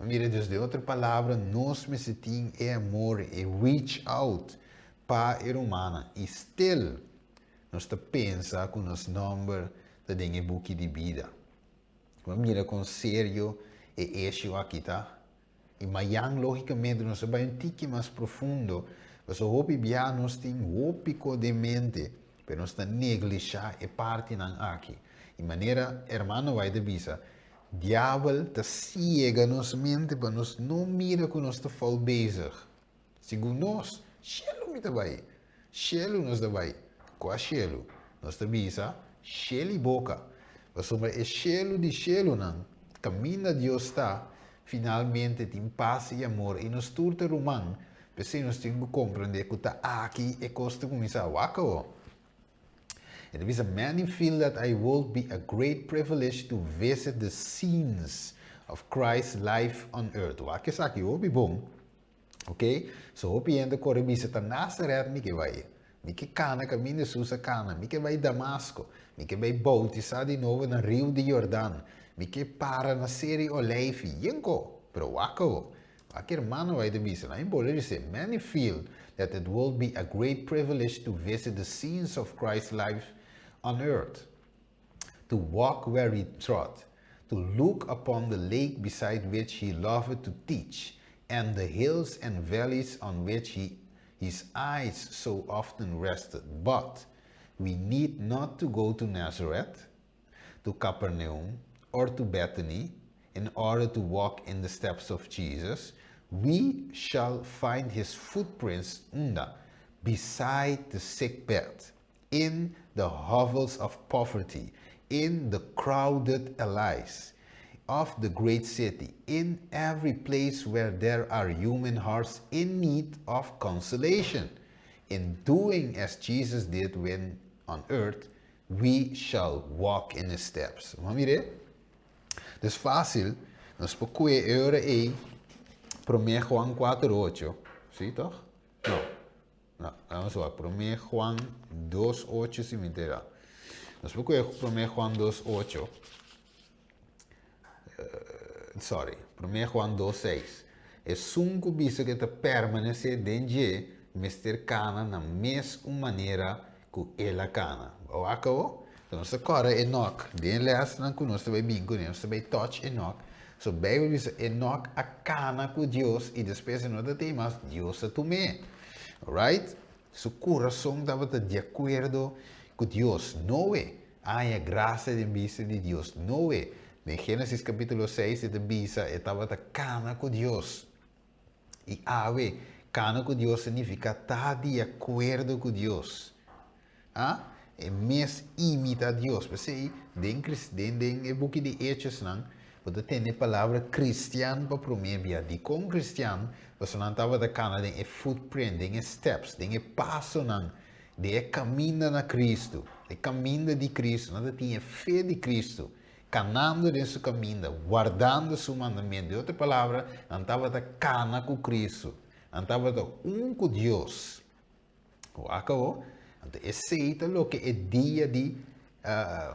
[SPEAKER 2] Mira, dus den otro palabra, nos mester tin e amor i reach out pa e rumannan. I still, nos ta pensa ku nos nòmber ta den e buki di bida. Mira kon serio e issue aki ta. I mañan, lógikamente, nos ta bai un tiki mas profundo. Pasobra hopi bia nos tin hopi kos den mente, pero nos ta neglishá e partinan aki. I manera hermano White a bisa, diabel ta siega nos mente pa nos no mira ku nos ta fout bezig. Segun nos, shelu mi ta bai. Shelu nos ta bai. Kua shelu? Nos ta bisa shel'i boka. Pasobra e shelu di shelunan, kaminda Dios ta, finalmente tin pas i amor i nos tur ta ruman. P'esei nos tin ku komprendé ku ta aki e kos ta kuminsá. Wak awo. E ta bisa, Many feel that I would be a great privilege to visit the scenes of Christ's life on earth. Wak esaki hopi bon. Ok? So hopi hende kore bisa ta Nazaret mi ke bai. Mi ke kana kaminda Jesus a kana. Mi ke bai Damasco. Mi ke bai bautisá di nobo na riu di Jordan. Mi ke para na Seri Oleifi. Yenko! Pero wak awo. Wak hermano White a bisa. Nan bolbe bisa, Many feel that it will be a great privilege to visit the scenes of Christ's life on earth. To walk where he trod, to look upon the lake beside which he loved to teach, and the hills and valleys on which his eyes so often rested. But we need not to go to Nazareth, to Capernaum, or to Bethany in order to walk in the steps of Jesus. We shall find his footprints unda, beside the sick bed, in the hovels of poverty, in the crowded alleys of the great city, in every place where there are human hearts in need of consolation. In doing as Jesus did when on earth, we shall walk in his steps. Ban mira? Dus fásil, nos por kue e ora ei, Promé Juan 4:8, sí toch? No. No, vamos a ver, Promé Juan 2:8 si mi ta era. Nos por kue Promé Juan 2:8. Sorry, Promé Juan 2:6. Esun ku bisa ku e ta permanesé den dje, mester kana na mesun manera ku el a kana. Bo a akabó? Enton nos ta kòrda Enoch. Den lèsnan ku nos ta bai bin kuné, nos ta bai touch Enoch. So Beibel bisa Enoch a kana ku Dios i despues e no ta tin mas, Dios a tum'é. Alright? Su kurason tabata di akuerdo ku Dios. Noe a haña grasia den bista di Dios. Noe, den Génesis kapítulo 6 e ta bisa e tabata kana ku Dios. I awe, kana ku Dios ta nifiká ta di akuerdo ku Dios. A E mes imita Dios. P'esei, den den den e buki di Hechosnan, bo ta tende e palabra kristian pa promé bia. Dikon kristian? Pasobra nan tabata kana den e footprint, den e steps, den e pasonan, den e kaminda na Kristu, e kaminda di Kristu. Nan ta tin e fe di Kristu, kanando den su kaminda, wardando su mandamentu. Den otro palabra, nan tabata kana ku Kristu. Nan tabata un ku Dios. Wak awo. Anto esei ta loke e dia di,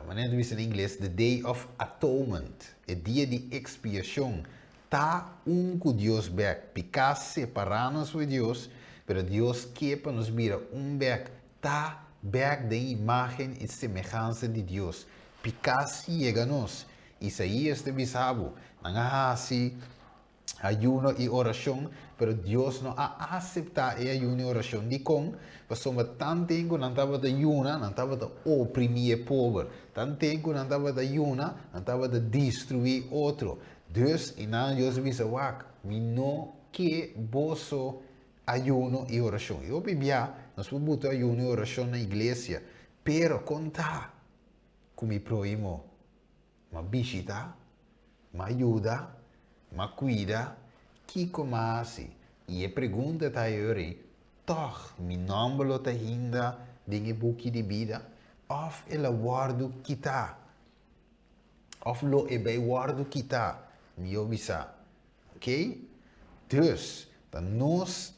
[SPEAKER 2] manera ta bisa na ingles, the day of atonement, e dia di expiacion, ta un ku Dios bek. Piká separa nos for Dios, pero Dios ke pa nos bira un bek, ta bèk den imágen i semehansa di Dios. Piká siega nos. Isaías ta bisa bo, Nan a hasi ayuno i orashon, pero Dios no a aseptá e ayuno i orashon. Dikon? Pasobra tanten ku nan tabata yuna, nan tabata oprimí e pober. Tanten ku nan tabata yuna, nan tabata destruí otro. Dus, i nan Dios a bisa, Wak, mi no ke boso ayuno i orashon. I hopi bia nos por buta ayuno i orashon na iglesia, pero kon ta ku mi prohimo? M'a bishita, m'a yuda, m'a kuida, kiko m'a hasi? I e pregunta ta e ora ei, Tòg mi nòmber lo ta hinda den e buki di bida, òf el a wòrdu kitá? Òf lo e bai wòrdu kitá? Mihó bisá. Ok? Dus, ta nos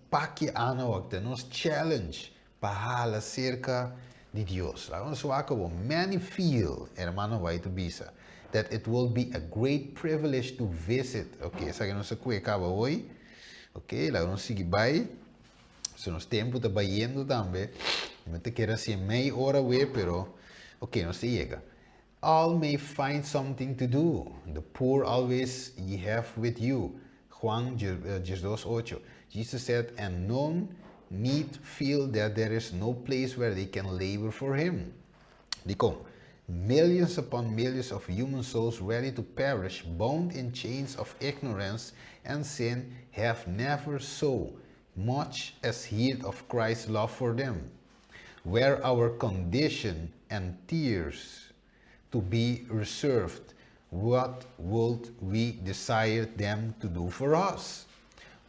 [SPEAKER 2] paki anawak, ta nos challenge pa hala serka di Dios. Laga nos wak awor. Many feel, hermano White ta bisa, that it will be a great privilege to visit. Ok, esaki nos a kue kaba hoy. Ok, laga nos sigui bai. So nos tempu ta bayendo tambe. Mi ta kere hasi mei ora awe, pero ok, nos ta yega. All may find something to do, the poor always ye have with you, Juan 12, 8. Jesus said, and none need feel that there is no place where they can labor for him. Dikon, millions upon millions of human souls ready to perish, bound in chains of ignorance and sin, have never so much as heard of Christ's love for them. Were our condition and tears to be reserved, what would we desire them to do for us?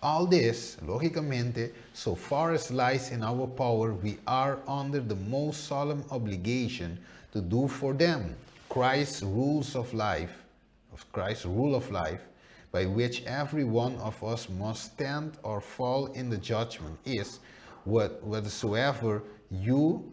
[SPEAKER 2] All this, lógikamente, so far as lies in our power, we are under the most solemn obligation to do for them. Christ's rules of life, of Christ's rule of life, by which every one of us must stand or fall in the judgment, is whatsoever you,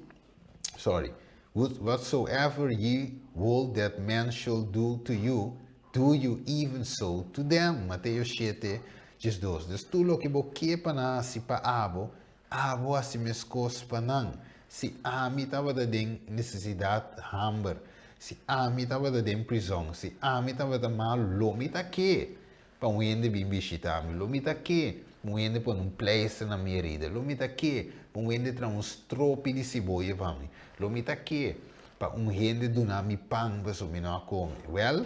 [SPEAKER 2] sorry, whatsoever ye would that men shall do to you, do you even so to them. Mateo 7, 12. Dus tur loke bo ke pa nan hasi pa abo, abo hasi meskos pa nan. Si ami tabata den nesesidat, hamber, si ami tabata den prizòn, si ami tabata malu, lo mi ta ke pa un hende bin bishitá mi, lo mi ta ke pa un hende pone un pleister na mi herida, lo mi ta ke pa un hende traha un stropi di siboya pa mi, lo mi ta ke pa un hende duna mi pan pasobra mi no a kome. Wèl,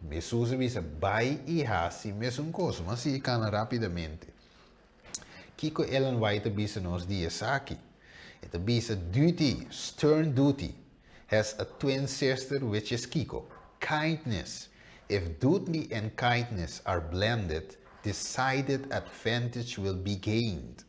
[SPEAKER 2] Hesus a bisa, Bai i hasi mesun kos. Bo a sigui kana rápidamente. Kiko Ellen White ta bisa nos di esaki? E ta bisa, Duty, stern duty, has a twin sister which is kiko? Kindness. If duty and kindness are blended, decided advantage will be gained.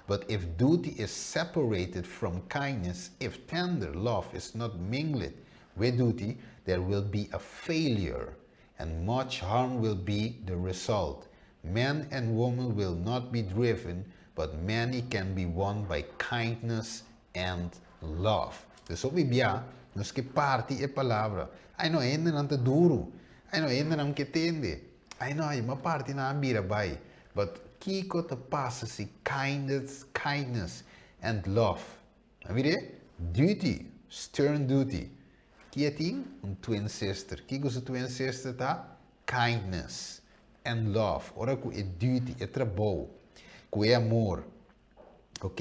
[SPEAKER 2] But if duty is separated from kindness, if tender love is not mingled with duty, there will be a failure, and much harm will be the result. Men and women will not be driven, but many can be won by kindness and love. Dus hopi bia nos ke parti e palabra. Ai no, hendenan ta duru. Ai no, hendenan ke tende. Ai no, ai, ma parti nan a bira bai. But kiko ta pasa si kindness, kindness and love? A mir'é? Duty, stern duty. Ki e tin? Un twin sister. Kiko su twin sister ta? Kindness and love. Ora ku e duty, e trabou, ku e amor, ok,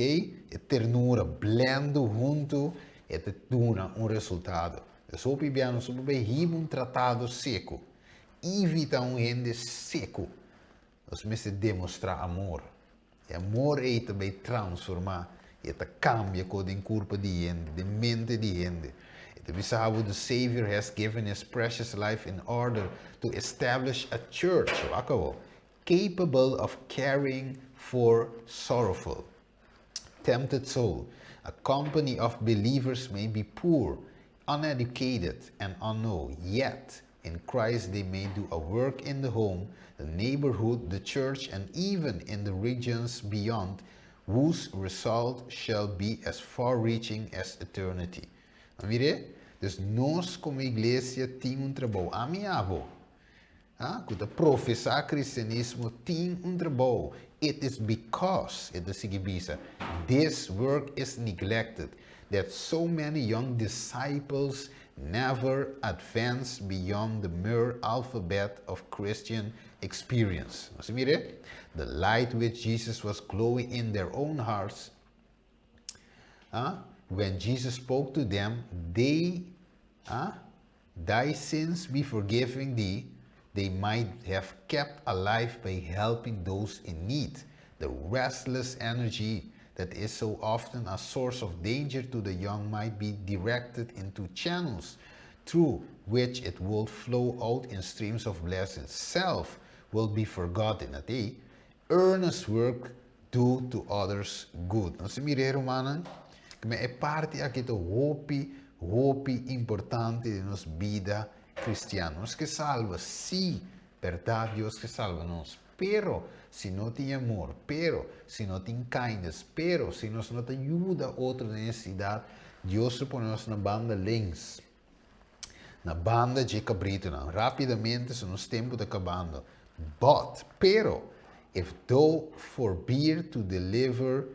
[SPEAKER 2] e ternura blendo huntu, e ta duna un resultado. Dus hopi bia nos por bay hiba un tratado seku. Evita un hende seku. Nos mester demostrá amor. E amor ei ta bay transformá i e ta kambia ko den kurpa di hende, den mente di hende. E ta bisa bo, The Savior has given His precious life in order to establish a church, wak awor, capable of caring for sorrowful, tempted soul. A company of believers may be poor, uneducated, and unknown, yet in Christ they may do a work in the home, the neighborhood, the church, and even in the regions beyond, whose result shall be as far-reaching as eternity. A mir'é? Dus nos komo iglesia tin un trabou. Ami abo, ah, ku ta profesá kristianismo tin un trabou. It is because, e ta sigui bisa, this work is neglected, that so many young disciples never advance beyond the mere alphabet of Christian experience. Nos mira? The light which Jesus was glowing in their own hearts, when Jesus spoke to them, they, thy sins be forgiven thee, they might have kept alive by helping those in need. The restless energy that is so often a source of danger to the young might be directed into channels through which it will flow out in streams of blessings. Self will be forgotten. Ati, earnest work do to others good. Nos mira, rumannan, ku e parti aki ta hopi, hopi importante den nos bida kristian. Nos ke salba, sí, berdat, Dios ke salba nos. Pero, si no tin amor, pero, si no tin kindness, pero, si nos no yuda otro nesesidat, Dios ta pone nos na banda links, na banda di kabritunan. Rápidamente, si nos tempu ta kabando. But, pero, if thou forbear to deliver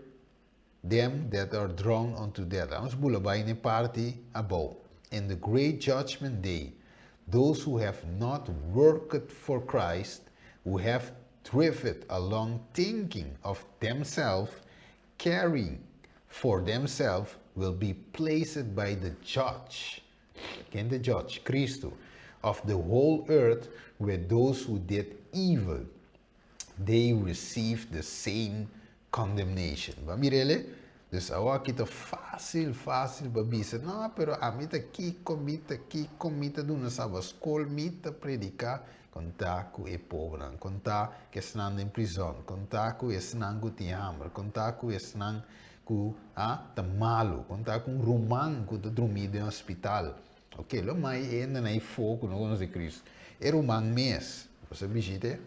[SPEAKER 2] them that are drawn unto death. Ban bula bai na parti abou. In the great judgment day, those who have not worked for Christ, who have drifted along thinking of themselves, caring for themselves, will be placed by the judge. Ken the judge? Kristu. Of the whole earth with those who did evil. They received the same condemnation. Bo a mir'é? Dus aki ta fásil, fásil pa bisa. No, pero ami ta kiko, mi ta kiko, mi ta duna Sabbat skol, mi ta prediká, konta ku e pober, konta ku esnan den prizòn, konta ku esnan ku tin hamber, konta ku esnan ku ta malu, konta ku un ruman ku ta drumí den hospital. Ok, lo mai ainda na fogo no konosé Kristu. E ruman mes, bo bishit'é?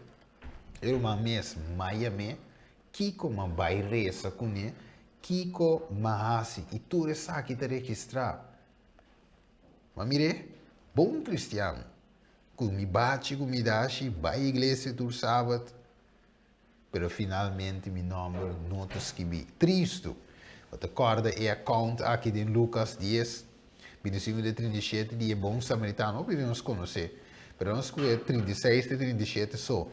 [SPEAKER 2] E ruman mes, m'a yam'é, kiko m'a bai resa kuné, kiko m'a hasi, i tur esaki ta registrá. Ma mir'é, bon kristian, ku mi bachi, ku mi dashi, bai iglesia tur sabat, pero finalmente mi nòmber no ta skibí. Tristu. Bo ta kòrda e account aki di Lucas 10, 25 te 37, di bon samaritano, hopi nos konosé. Pero nos kohe 36 te 37 so.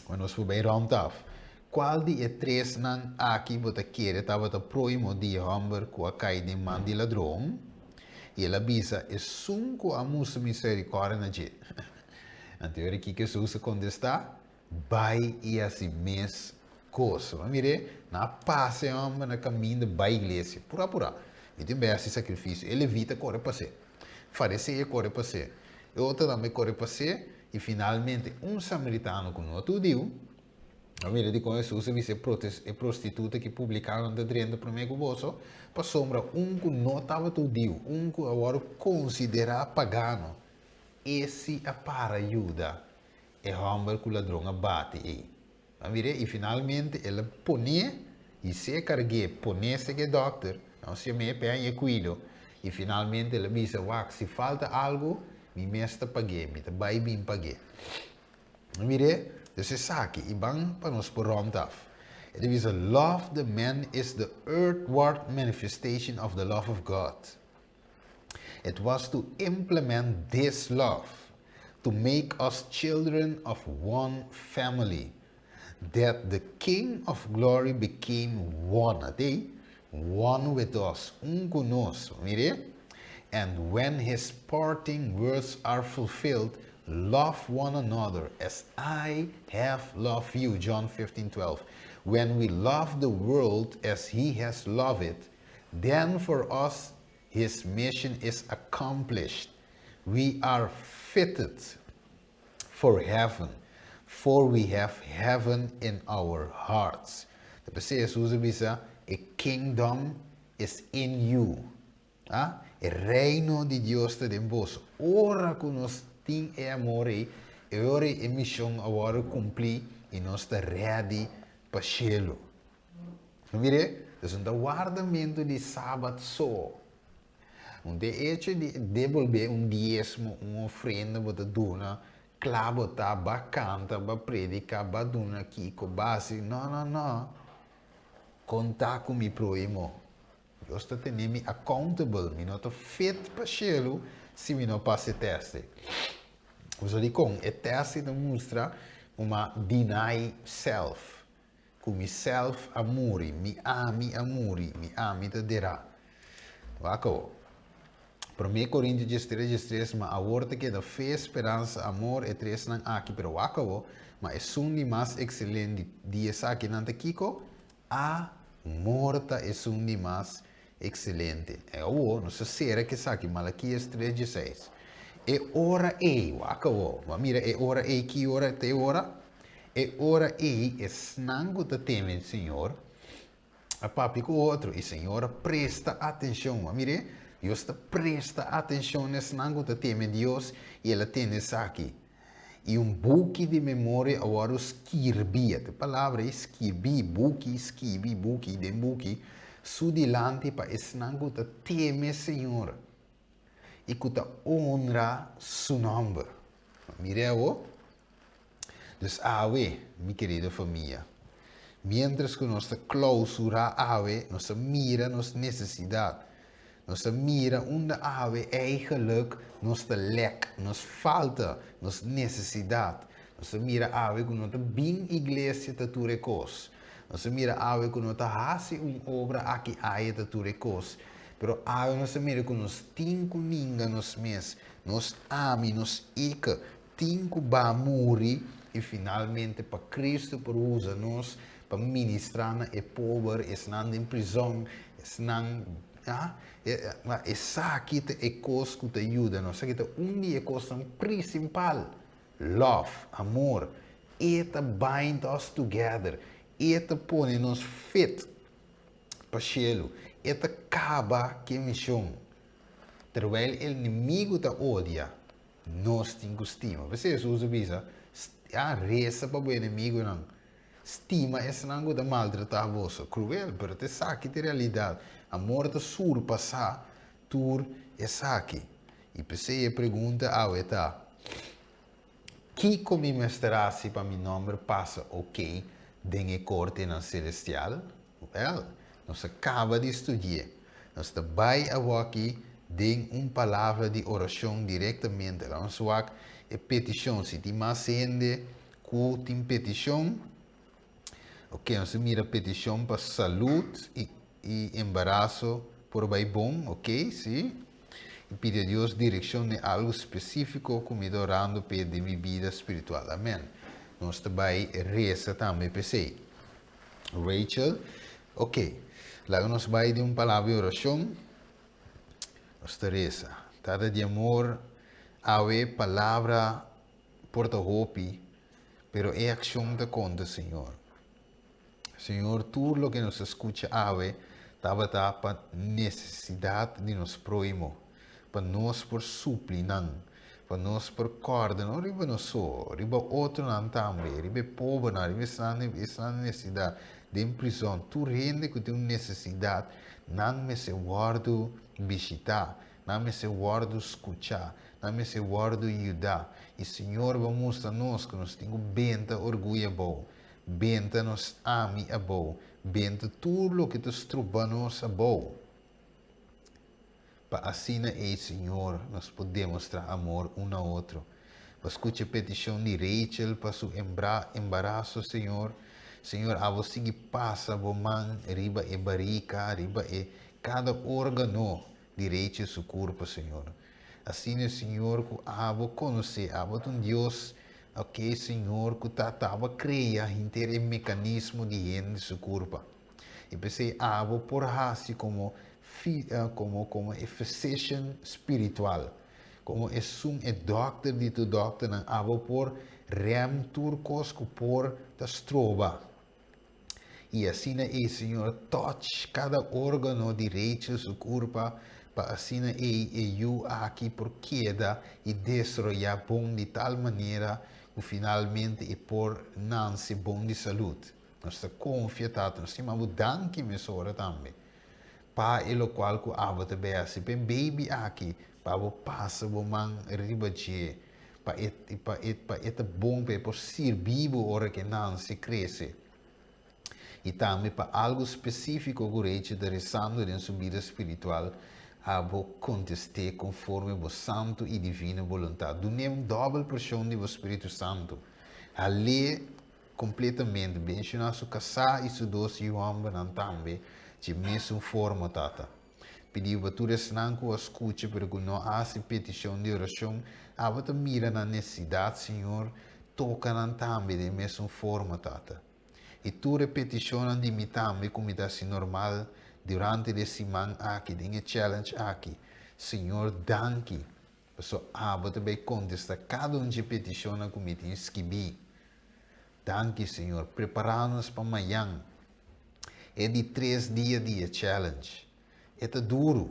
[SPEAKER 2] Ma nos por bai round off. Kual di e tresnan aki bo ta kere tabata próhimo di hòmber ku a kai den man di ladron? I el a bisa, esun ku a mustra miserikòrdia na dje. Anto kiko Hesus a kontestá? Bai i hasi mes kos. Ma mir'é, nan a pasa e hòmber na kaminda bai iglesia. Purá purá. I tin bes sakrifisio. E levita a kore pas'é. Fariseo a kore pas'é. E otro tambe a kore pas'é. I finalmente un samaritano ku no ta hudiu, a mira di kon Hesus a bisa e prostituta ku publikanonan ta drenta promé ku boso, pasobra un ku no tabata hudiu, un ku a wòrdu konsiderá pagano, esei a para yuda e hòmber ku ladron a bati ei. A mir'é, i finalmente el a pon'é, i se karg'é, pon'é serka e dòkter, nan yam'é pa e kuido, i finalmente el a bisa, wak, si falta algu, mi mes ta pag'é, mi ta bai bin pag'é. Mir'é, dus esaki, i ban pa nos por round off. E bisa, love the man is the earthward manifestation of the love of God. It was to implement this love, to make us children of one family, that the King of Glory became one, ate? One with us, un ku nos, mir'é? And when his parting words are fulfilled, love one another as I have loved you, John 15:12. When we love the world as he has loved it, then for us his mission is accomplished. We are fitted for heaven, for we have heaven in our hearts. Despues Hesus a bisa, a kingdom is in you. Ah? E reino di Dios ta den bo. Ora ku nos tin e amor ei, e ora e mishon a kumpli i nos ta ready pa shelu. Mir'é, no ta wardamentu di sabat so. Un de echo di debolbé un diesmo, un ofrenda, bo ta duna. Kla bo ta, ba kanta, ba prediká, ba duna kiko, ba hasi. No, no, no. Konta ku mi prohimo. Dios ta tene mi accountable. Mi no ta fit pa shelu si mi no pasa e tèst ei. Pasobra dikon? E tèst ei ta mustra ku mi a deny self. Ku mi self a muri, mi ami a muri, mi ami ta derá. Wak awor. Promé Korintio diestres diestres, Ma awor ta keda fe, speransa, amor, e tresnan aki, pero wak awor, ma esun di mas ekselent di di esakinan ta kiko? Amor ta esun di mas ekselente. E awor, nos ta sera ku esaki, Malakias tres dieseis. E ora ei, wak awor, bo a mira e ora ei ki ora ta e ora? E ora ei esnan ku ta teme Señor a papia ku otro i Señor a presta atenshon. Bo a mir'é? Dios ta presta atenshon na esnan ku ta teme Dios i el a tende esaki. I un buki di memoria a wòrdu skirbí, e palabra ei skirbí, buki, skibi, buki, den buki, su dilanti pa esnan ku ta teme Señor i ku ta onra su nòmber. Mir'é awor. Dus awe, mi kerido famia, miéntras ku nos ta klousurá awe, nos ta mira nos nesesidat. Nos ta mira unda awe eigenlijk nos ta lek, nos falta, nos nesesidat. Nos ta mira awe ku no ta bin iglesia ta tur e kos. Nos ta mira awe ku no ta hasi un obra aki aya ta tur e kos. Pero awe nos ta mira ku nos tin ku ninga nos mes, nos ami, nos ike, tin ku ba muri i finalmente pa Cristo por usa nos pa ministrá na e pober, esnan den prizòn, esnan, ah, esaki ta e kos ku ta yuda nos, esaki ta un di e kosnan prinsipal, love, amor, e ta bind us together, e ta pone nos fit pa shelu, e ta kaba ku e mishon, terwijl e enemigu ta odia. Nos tin ku stima. P'esei Hesus a bisa, A resa pa bo enemigunan. Stima esnan ku ta maltratá boso. Kruel, pero ta esaki ta e realidat. Amor ta surpasá tur esaki. I p'esei e pregunta awe ta, Kiko mi mester hasi pa mi nòmber pasa oké den e kortenan selestial? Wèl, nos a kaba di studi'é. Nos ta bai awòki den un palabra di orashon direktamente. Laga nos wak e petishon. Si tin mas hende ku tin petishon, oke, nos ta mira petishon pa salud i i embaraso por bai bon, oke, si. I pidi a Dios direkshon den algu spesífiko ku mi ta orando p'e den mi bida spiritual. Amèn. Nos ta bai resa tambe p'esei. Rachel, Ok, laga nos bai den un palabra di orashon. Nos ta resa. Tata di amor, awe palabra por ta hopi, pero e akshon ta konta, Señor. Señor, tur loke nos a skucha awe tabata pa nesesidat di nos próhimo. pa nos por supli nan, pa nos por kòrda no riba nos so, riba otronan tambe, riba e pobernan, riba esnan esnan den nesesidat, den prizòn, tur hende ku tin un nesesidat, nan mester wòrdu bishitá, nan mester wòrdu skuchá, nan mester wòrdu yudá. I Señor bo a mustra nos ku nos tin ku benta orguyo abou, benta nos ami abou, benta tur loke ta stroba nos abou. Pa asina ei, Señor, nos por demostrá amor un na otro. Bo skucha e petishon di Rachel pa su embaraso, Señor. Señor, abo sigui pasa bo man riba e barika, riba e kada órgano di Rachel su kurpa, Señor. Asina, Señor, ku abo konosé, abo ta un Dios, oke, Señor, ku ta tabata krea henter e mekanismo di hende su kurpa. I p'esei abo por hasi komo komo komo e physician spiritual, komo esun e dòkter di tur dòkternan, abo por rèm tur kos ku por ta stroba. I asina ei Señor touch kada órgano di Rachel su kurpa pa asina ei e yu aki por keda i desaroyá bon di tal manera ku finalmente e por nanse bon di salud. Nos ta konfia, Tata, nos stima bo danki mesora tambe pa e lokual ku abo ta bay hasi pa e baby aki, pa bo pasa bo man riba dje, pa e pa e pa e ta bon pa e por sirbi bo ora ku e nanse krese. I tambe pa algu spesífiko ku Rachel ta resando den su bida spiritual, abo kontest'é konforme bo santu i divino boluntat. Dun'é un dòbel porshon di bo Spiritu Santu. Hal'é kompletamente. Benshoná su kasá i su dos yu hòmbernan tambe dje mesun forma, Tata. Pidi bo pa tur esnan ku a skucha pero ku no a hasi petishon di orashon, abo ta mira nan nesesidat, Señor, toka nan tambe den mesun forma, Tata. I tur e petishonnan di mi tambe ku mi ta hasi normal durante di e siman aki, den e challenge aki. Señor, danki pasobra abo ta bai kontestá kada un dje petishonnan ku mi tin skibí. Danki, Señor. Prepará nos pa mañan, e di tres dia di e challenge. E ta duru,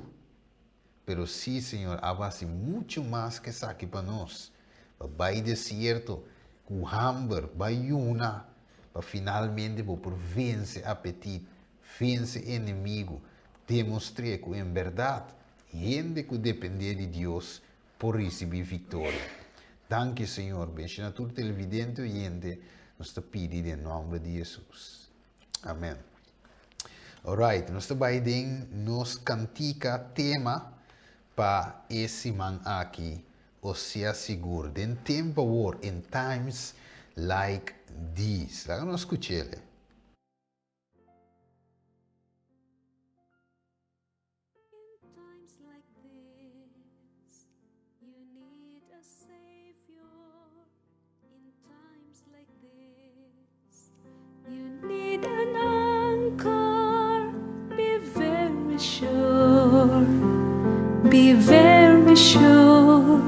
[SPEAKER 2] pero sí, Señor, abo hasi muchu mas ku esaki pa nos. Pa bai desierto ku hamber, bai yuna, pa finalmente bo por vense apetit, vense enemigu, demostr'é ku en bèrdat hende ku dependé di Dios por risibí viktoria. Danki, Señor. Benshiná tur televidente oyente, nos ta pidi den nòmber di Hesus. Amèn. Alright, nos ta bai den nos kantika tema pa e siman aki, O sea sigur, den tempu awor, in times like these. Laga nos skuch'el.
[SPEAKER 1] In times like this, you need a savior. In times like this, you need an anchor. Be very sure, be very sure.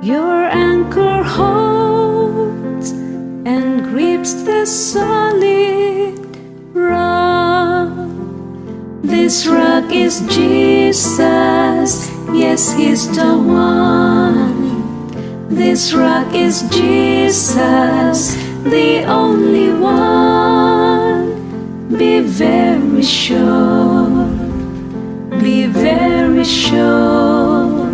[SPEAKER 1] Your anchor holds and grips the solid rock. This rock is Jesus, yes, He's the one. This rock is Jesus, the only one. Be very sure, be very sure.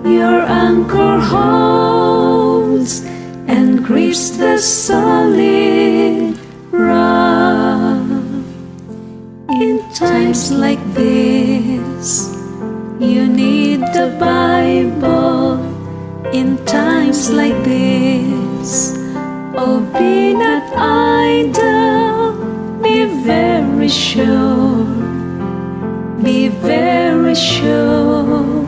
[SPEAKER 1] Your anchor holds and grips the solid rock. In times like this, you need the Bible. In times like this, oh, be not idle, be very sure, be very sure.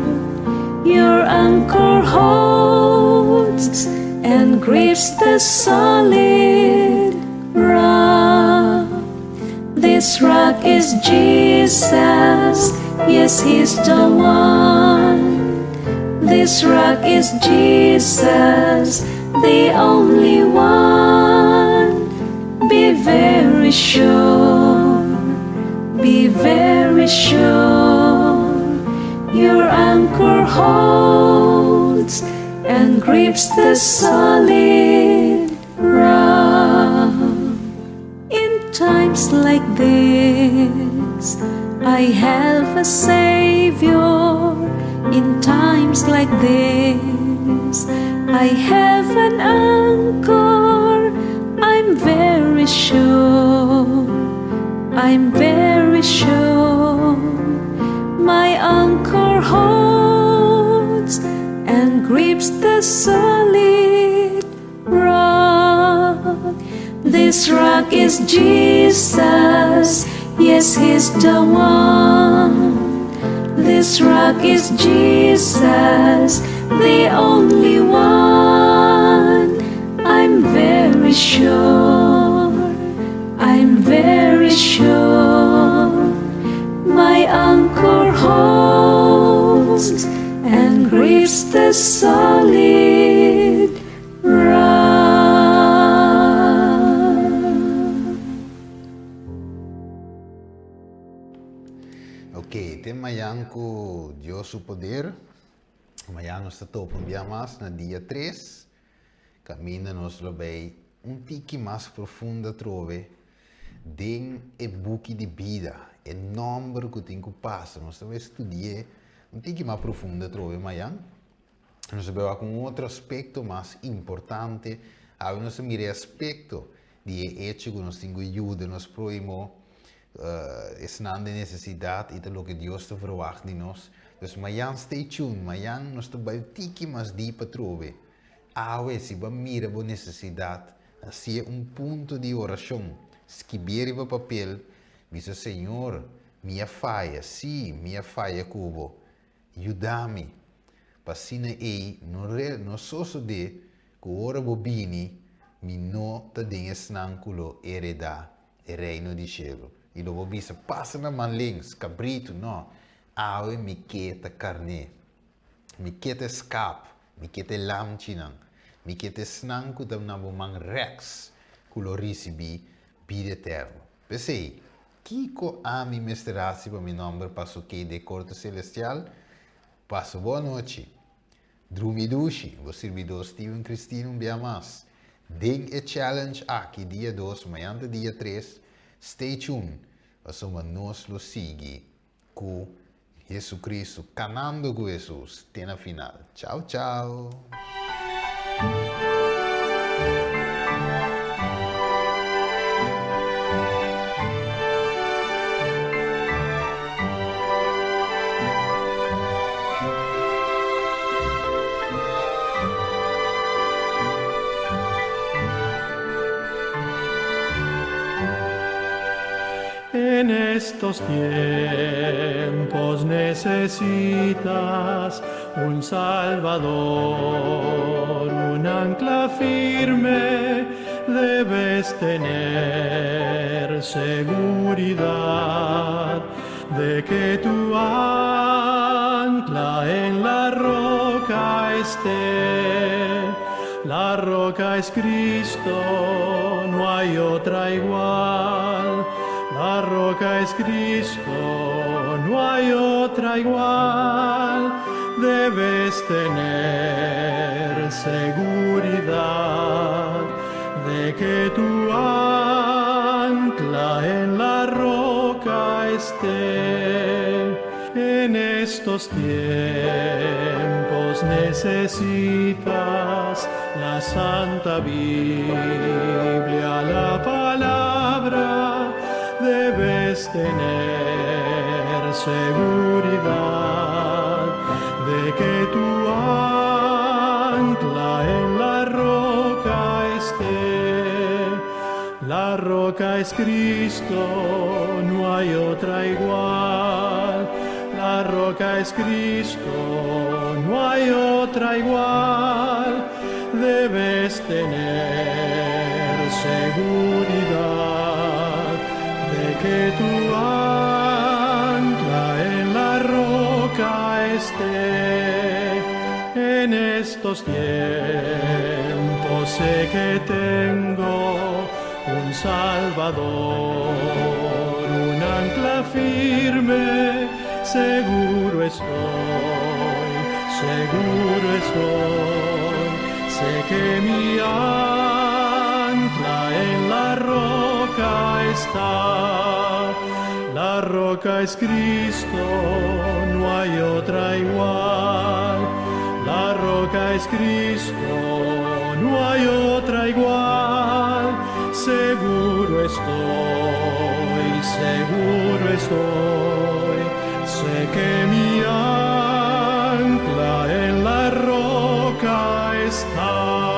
[SPEAKER 1] Your anchor holds and grips the solid rock. This rock is Jesus, yes, He's the one. This rock is Jesus, the only one. Be very sure, be very sure. Your anchor holds and grips the solid rock. In times like this, I have a Savior. In times like this, I have an anchor. I'm very sure, I'm very sure. My anchor holds and grips the solid rock. This rock is Jesus, yes, He's the one. This rock is Jesus, the only one. I'm very sure, I'm very sure. My anchor holds and grips the solid rock.
[SPEAKER 2] Ok, te mañan ku Dios su poder. Mañan nos ta topa un bia mas na dia 3. Kaminda nos lo bay un tiki mas profundo atrobe den e buki di bida, e nomber ku tin ku pasa. Nos ta bay studi'é un tiki mas profundo atrobe mañan. Nos ta bai wak un otro aspekto mas importante. Awe nos ta mira e aspekto di e echo ku nos tin ku yuda nos próhimo, esnan den nesesidat i ta loke Dios ta verwagt di nos. Dus mayan stay tuned, mayan nos ta bai tiki mas dip atrobe. Awe si bo a mira bo nesesidat, hasié un punto di orashon, skibié riba papel, bisa Señor, mi a faya, sí, mi a faya ku bo. Yuda mi, pa asina ei no re no sosodé ku ora bo bini, mi no ta den esnan ku lo heredá e reino di shelu. I lo bo bisa, Pasa na man links, kabritu, no, awe mi ke ta karné, mi ke ta eskap, mi ke ta e lamchinan, mi ke ta esnan ku ta na bo man rèks ku lo risibí bida eterno. P'esei, Kiko ami mester hasi pa mi nomber paso kei den korte selestial? Pasa bo anochi. Drumi dushi, bo sirbidor Steven Christine un bia mas. Den e challenge aki dia dos, mañan ta dia tres, stay tuned, pasobra nos lo sigui ku Jesucristo, kanando ku Jesus te na final. Chao chao!
[SPEAKER 3] En estos tiempos necesitas un Salvador, un ancla firme debes tener seguridad de que tu ancla en la roca esté. La roca es Cristo, no hay otra igual. La roca es Cristo, no hay otra igual. Debes tener seguridad de que tu ancla en la roca esté. En estos tiempos necesitas la Santa Biblia, la palabra. Debes tener seguridad de que tu ancla en la roca esté. La roca es Cristo, no hay otra igual. La roca es Cristo, no hay otra igual. Debes tener seguridad de que tu ancla en la roca esté. En estos tiempos sé que tengo un Salvador, un ancla firme, seguro estoy, seguro estoy. Sé que mi ancla en la roca está. La roca es Cristo, no hay otra igual. La roca es Cristo, no hay otra igual. Seguro estoy, seguro estoy. Sé que mi ancla en la roca está.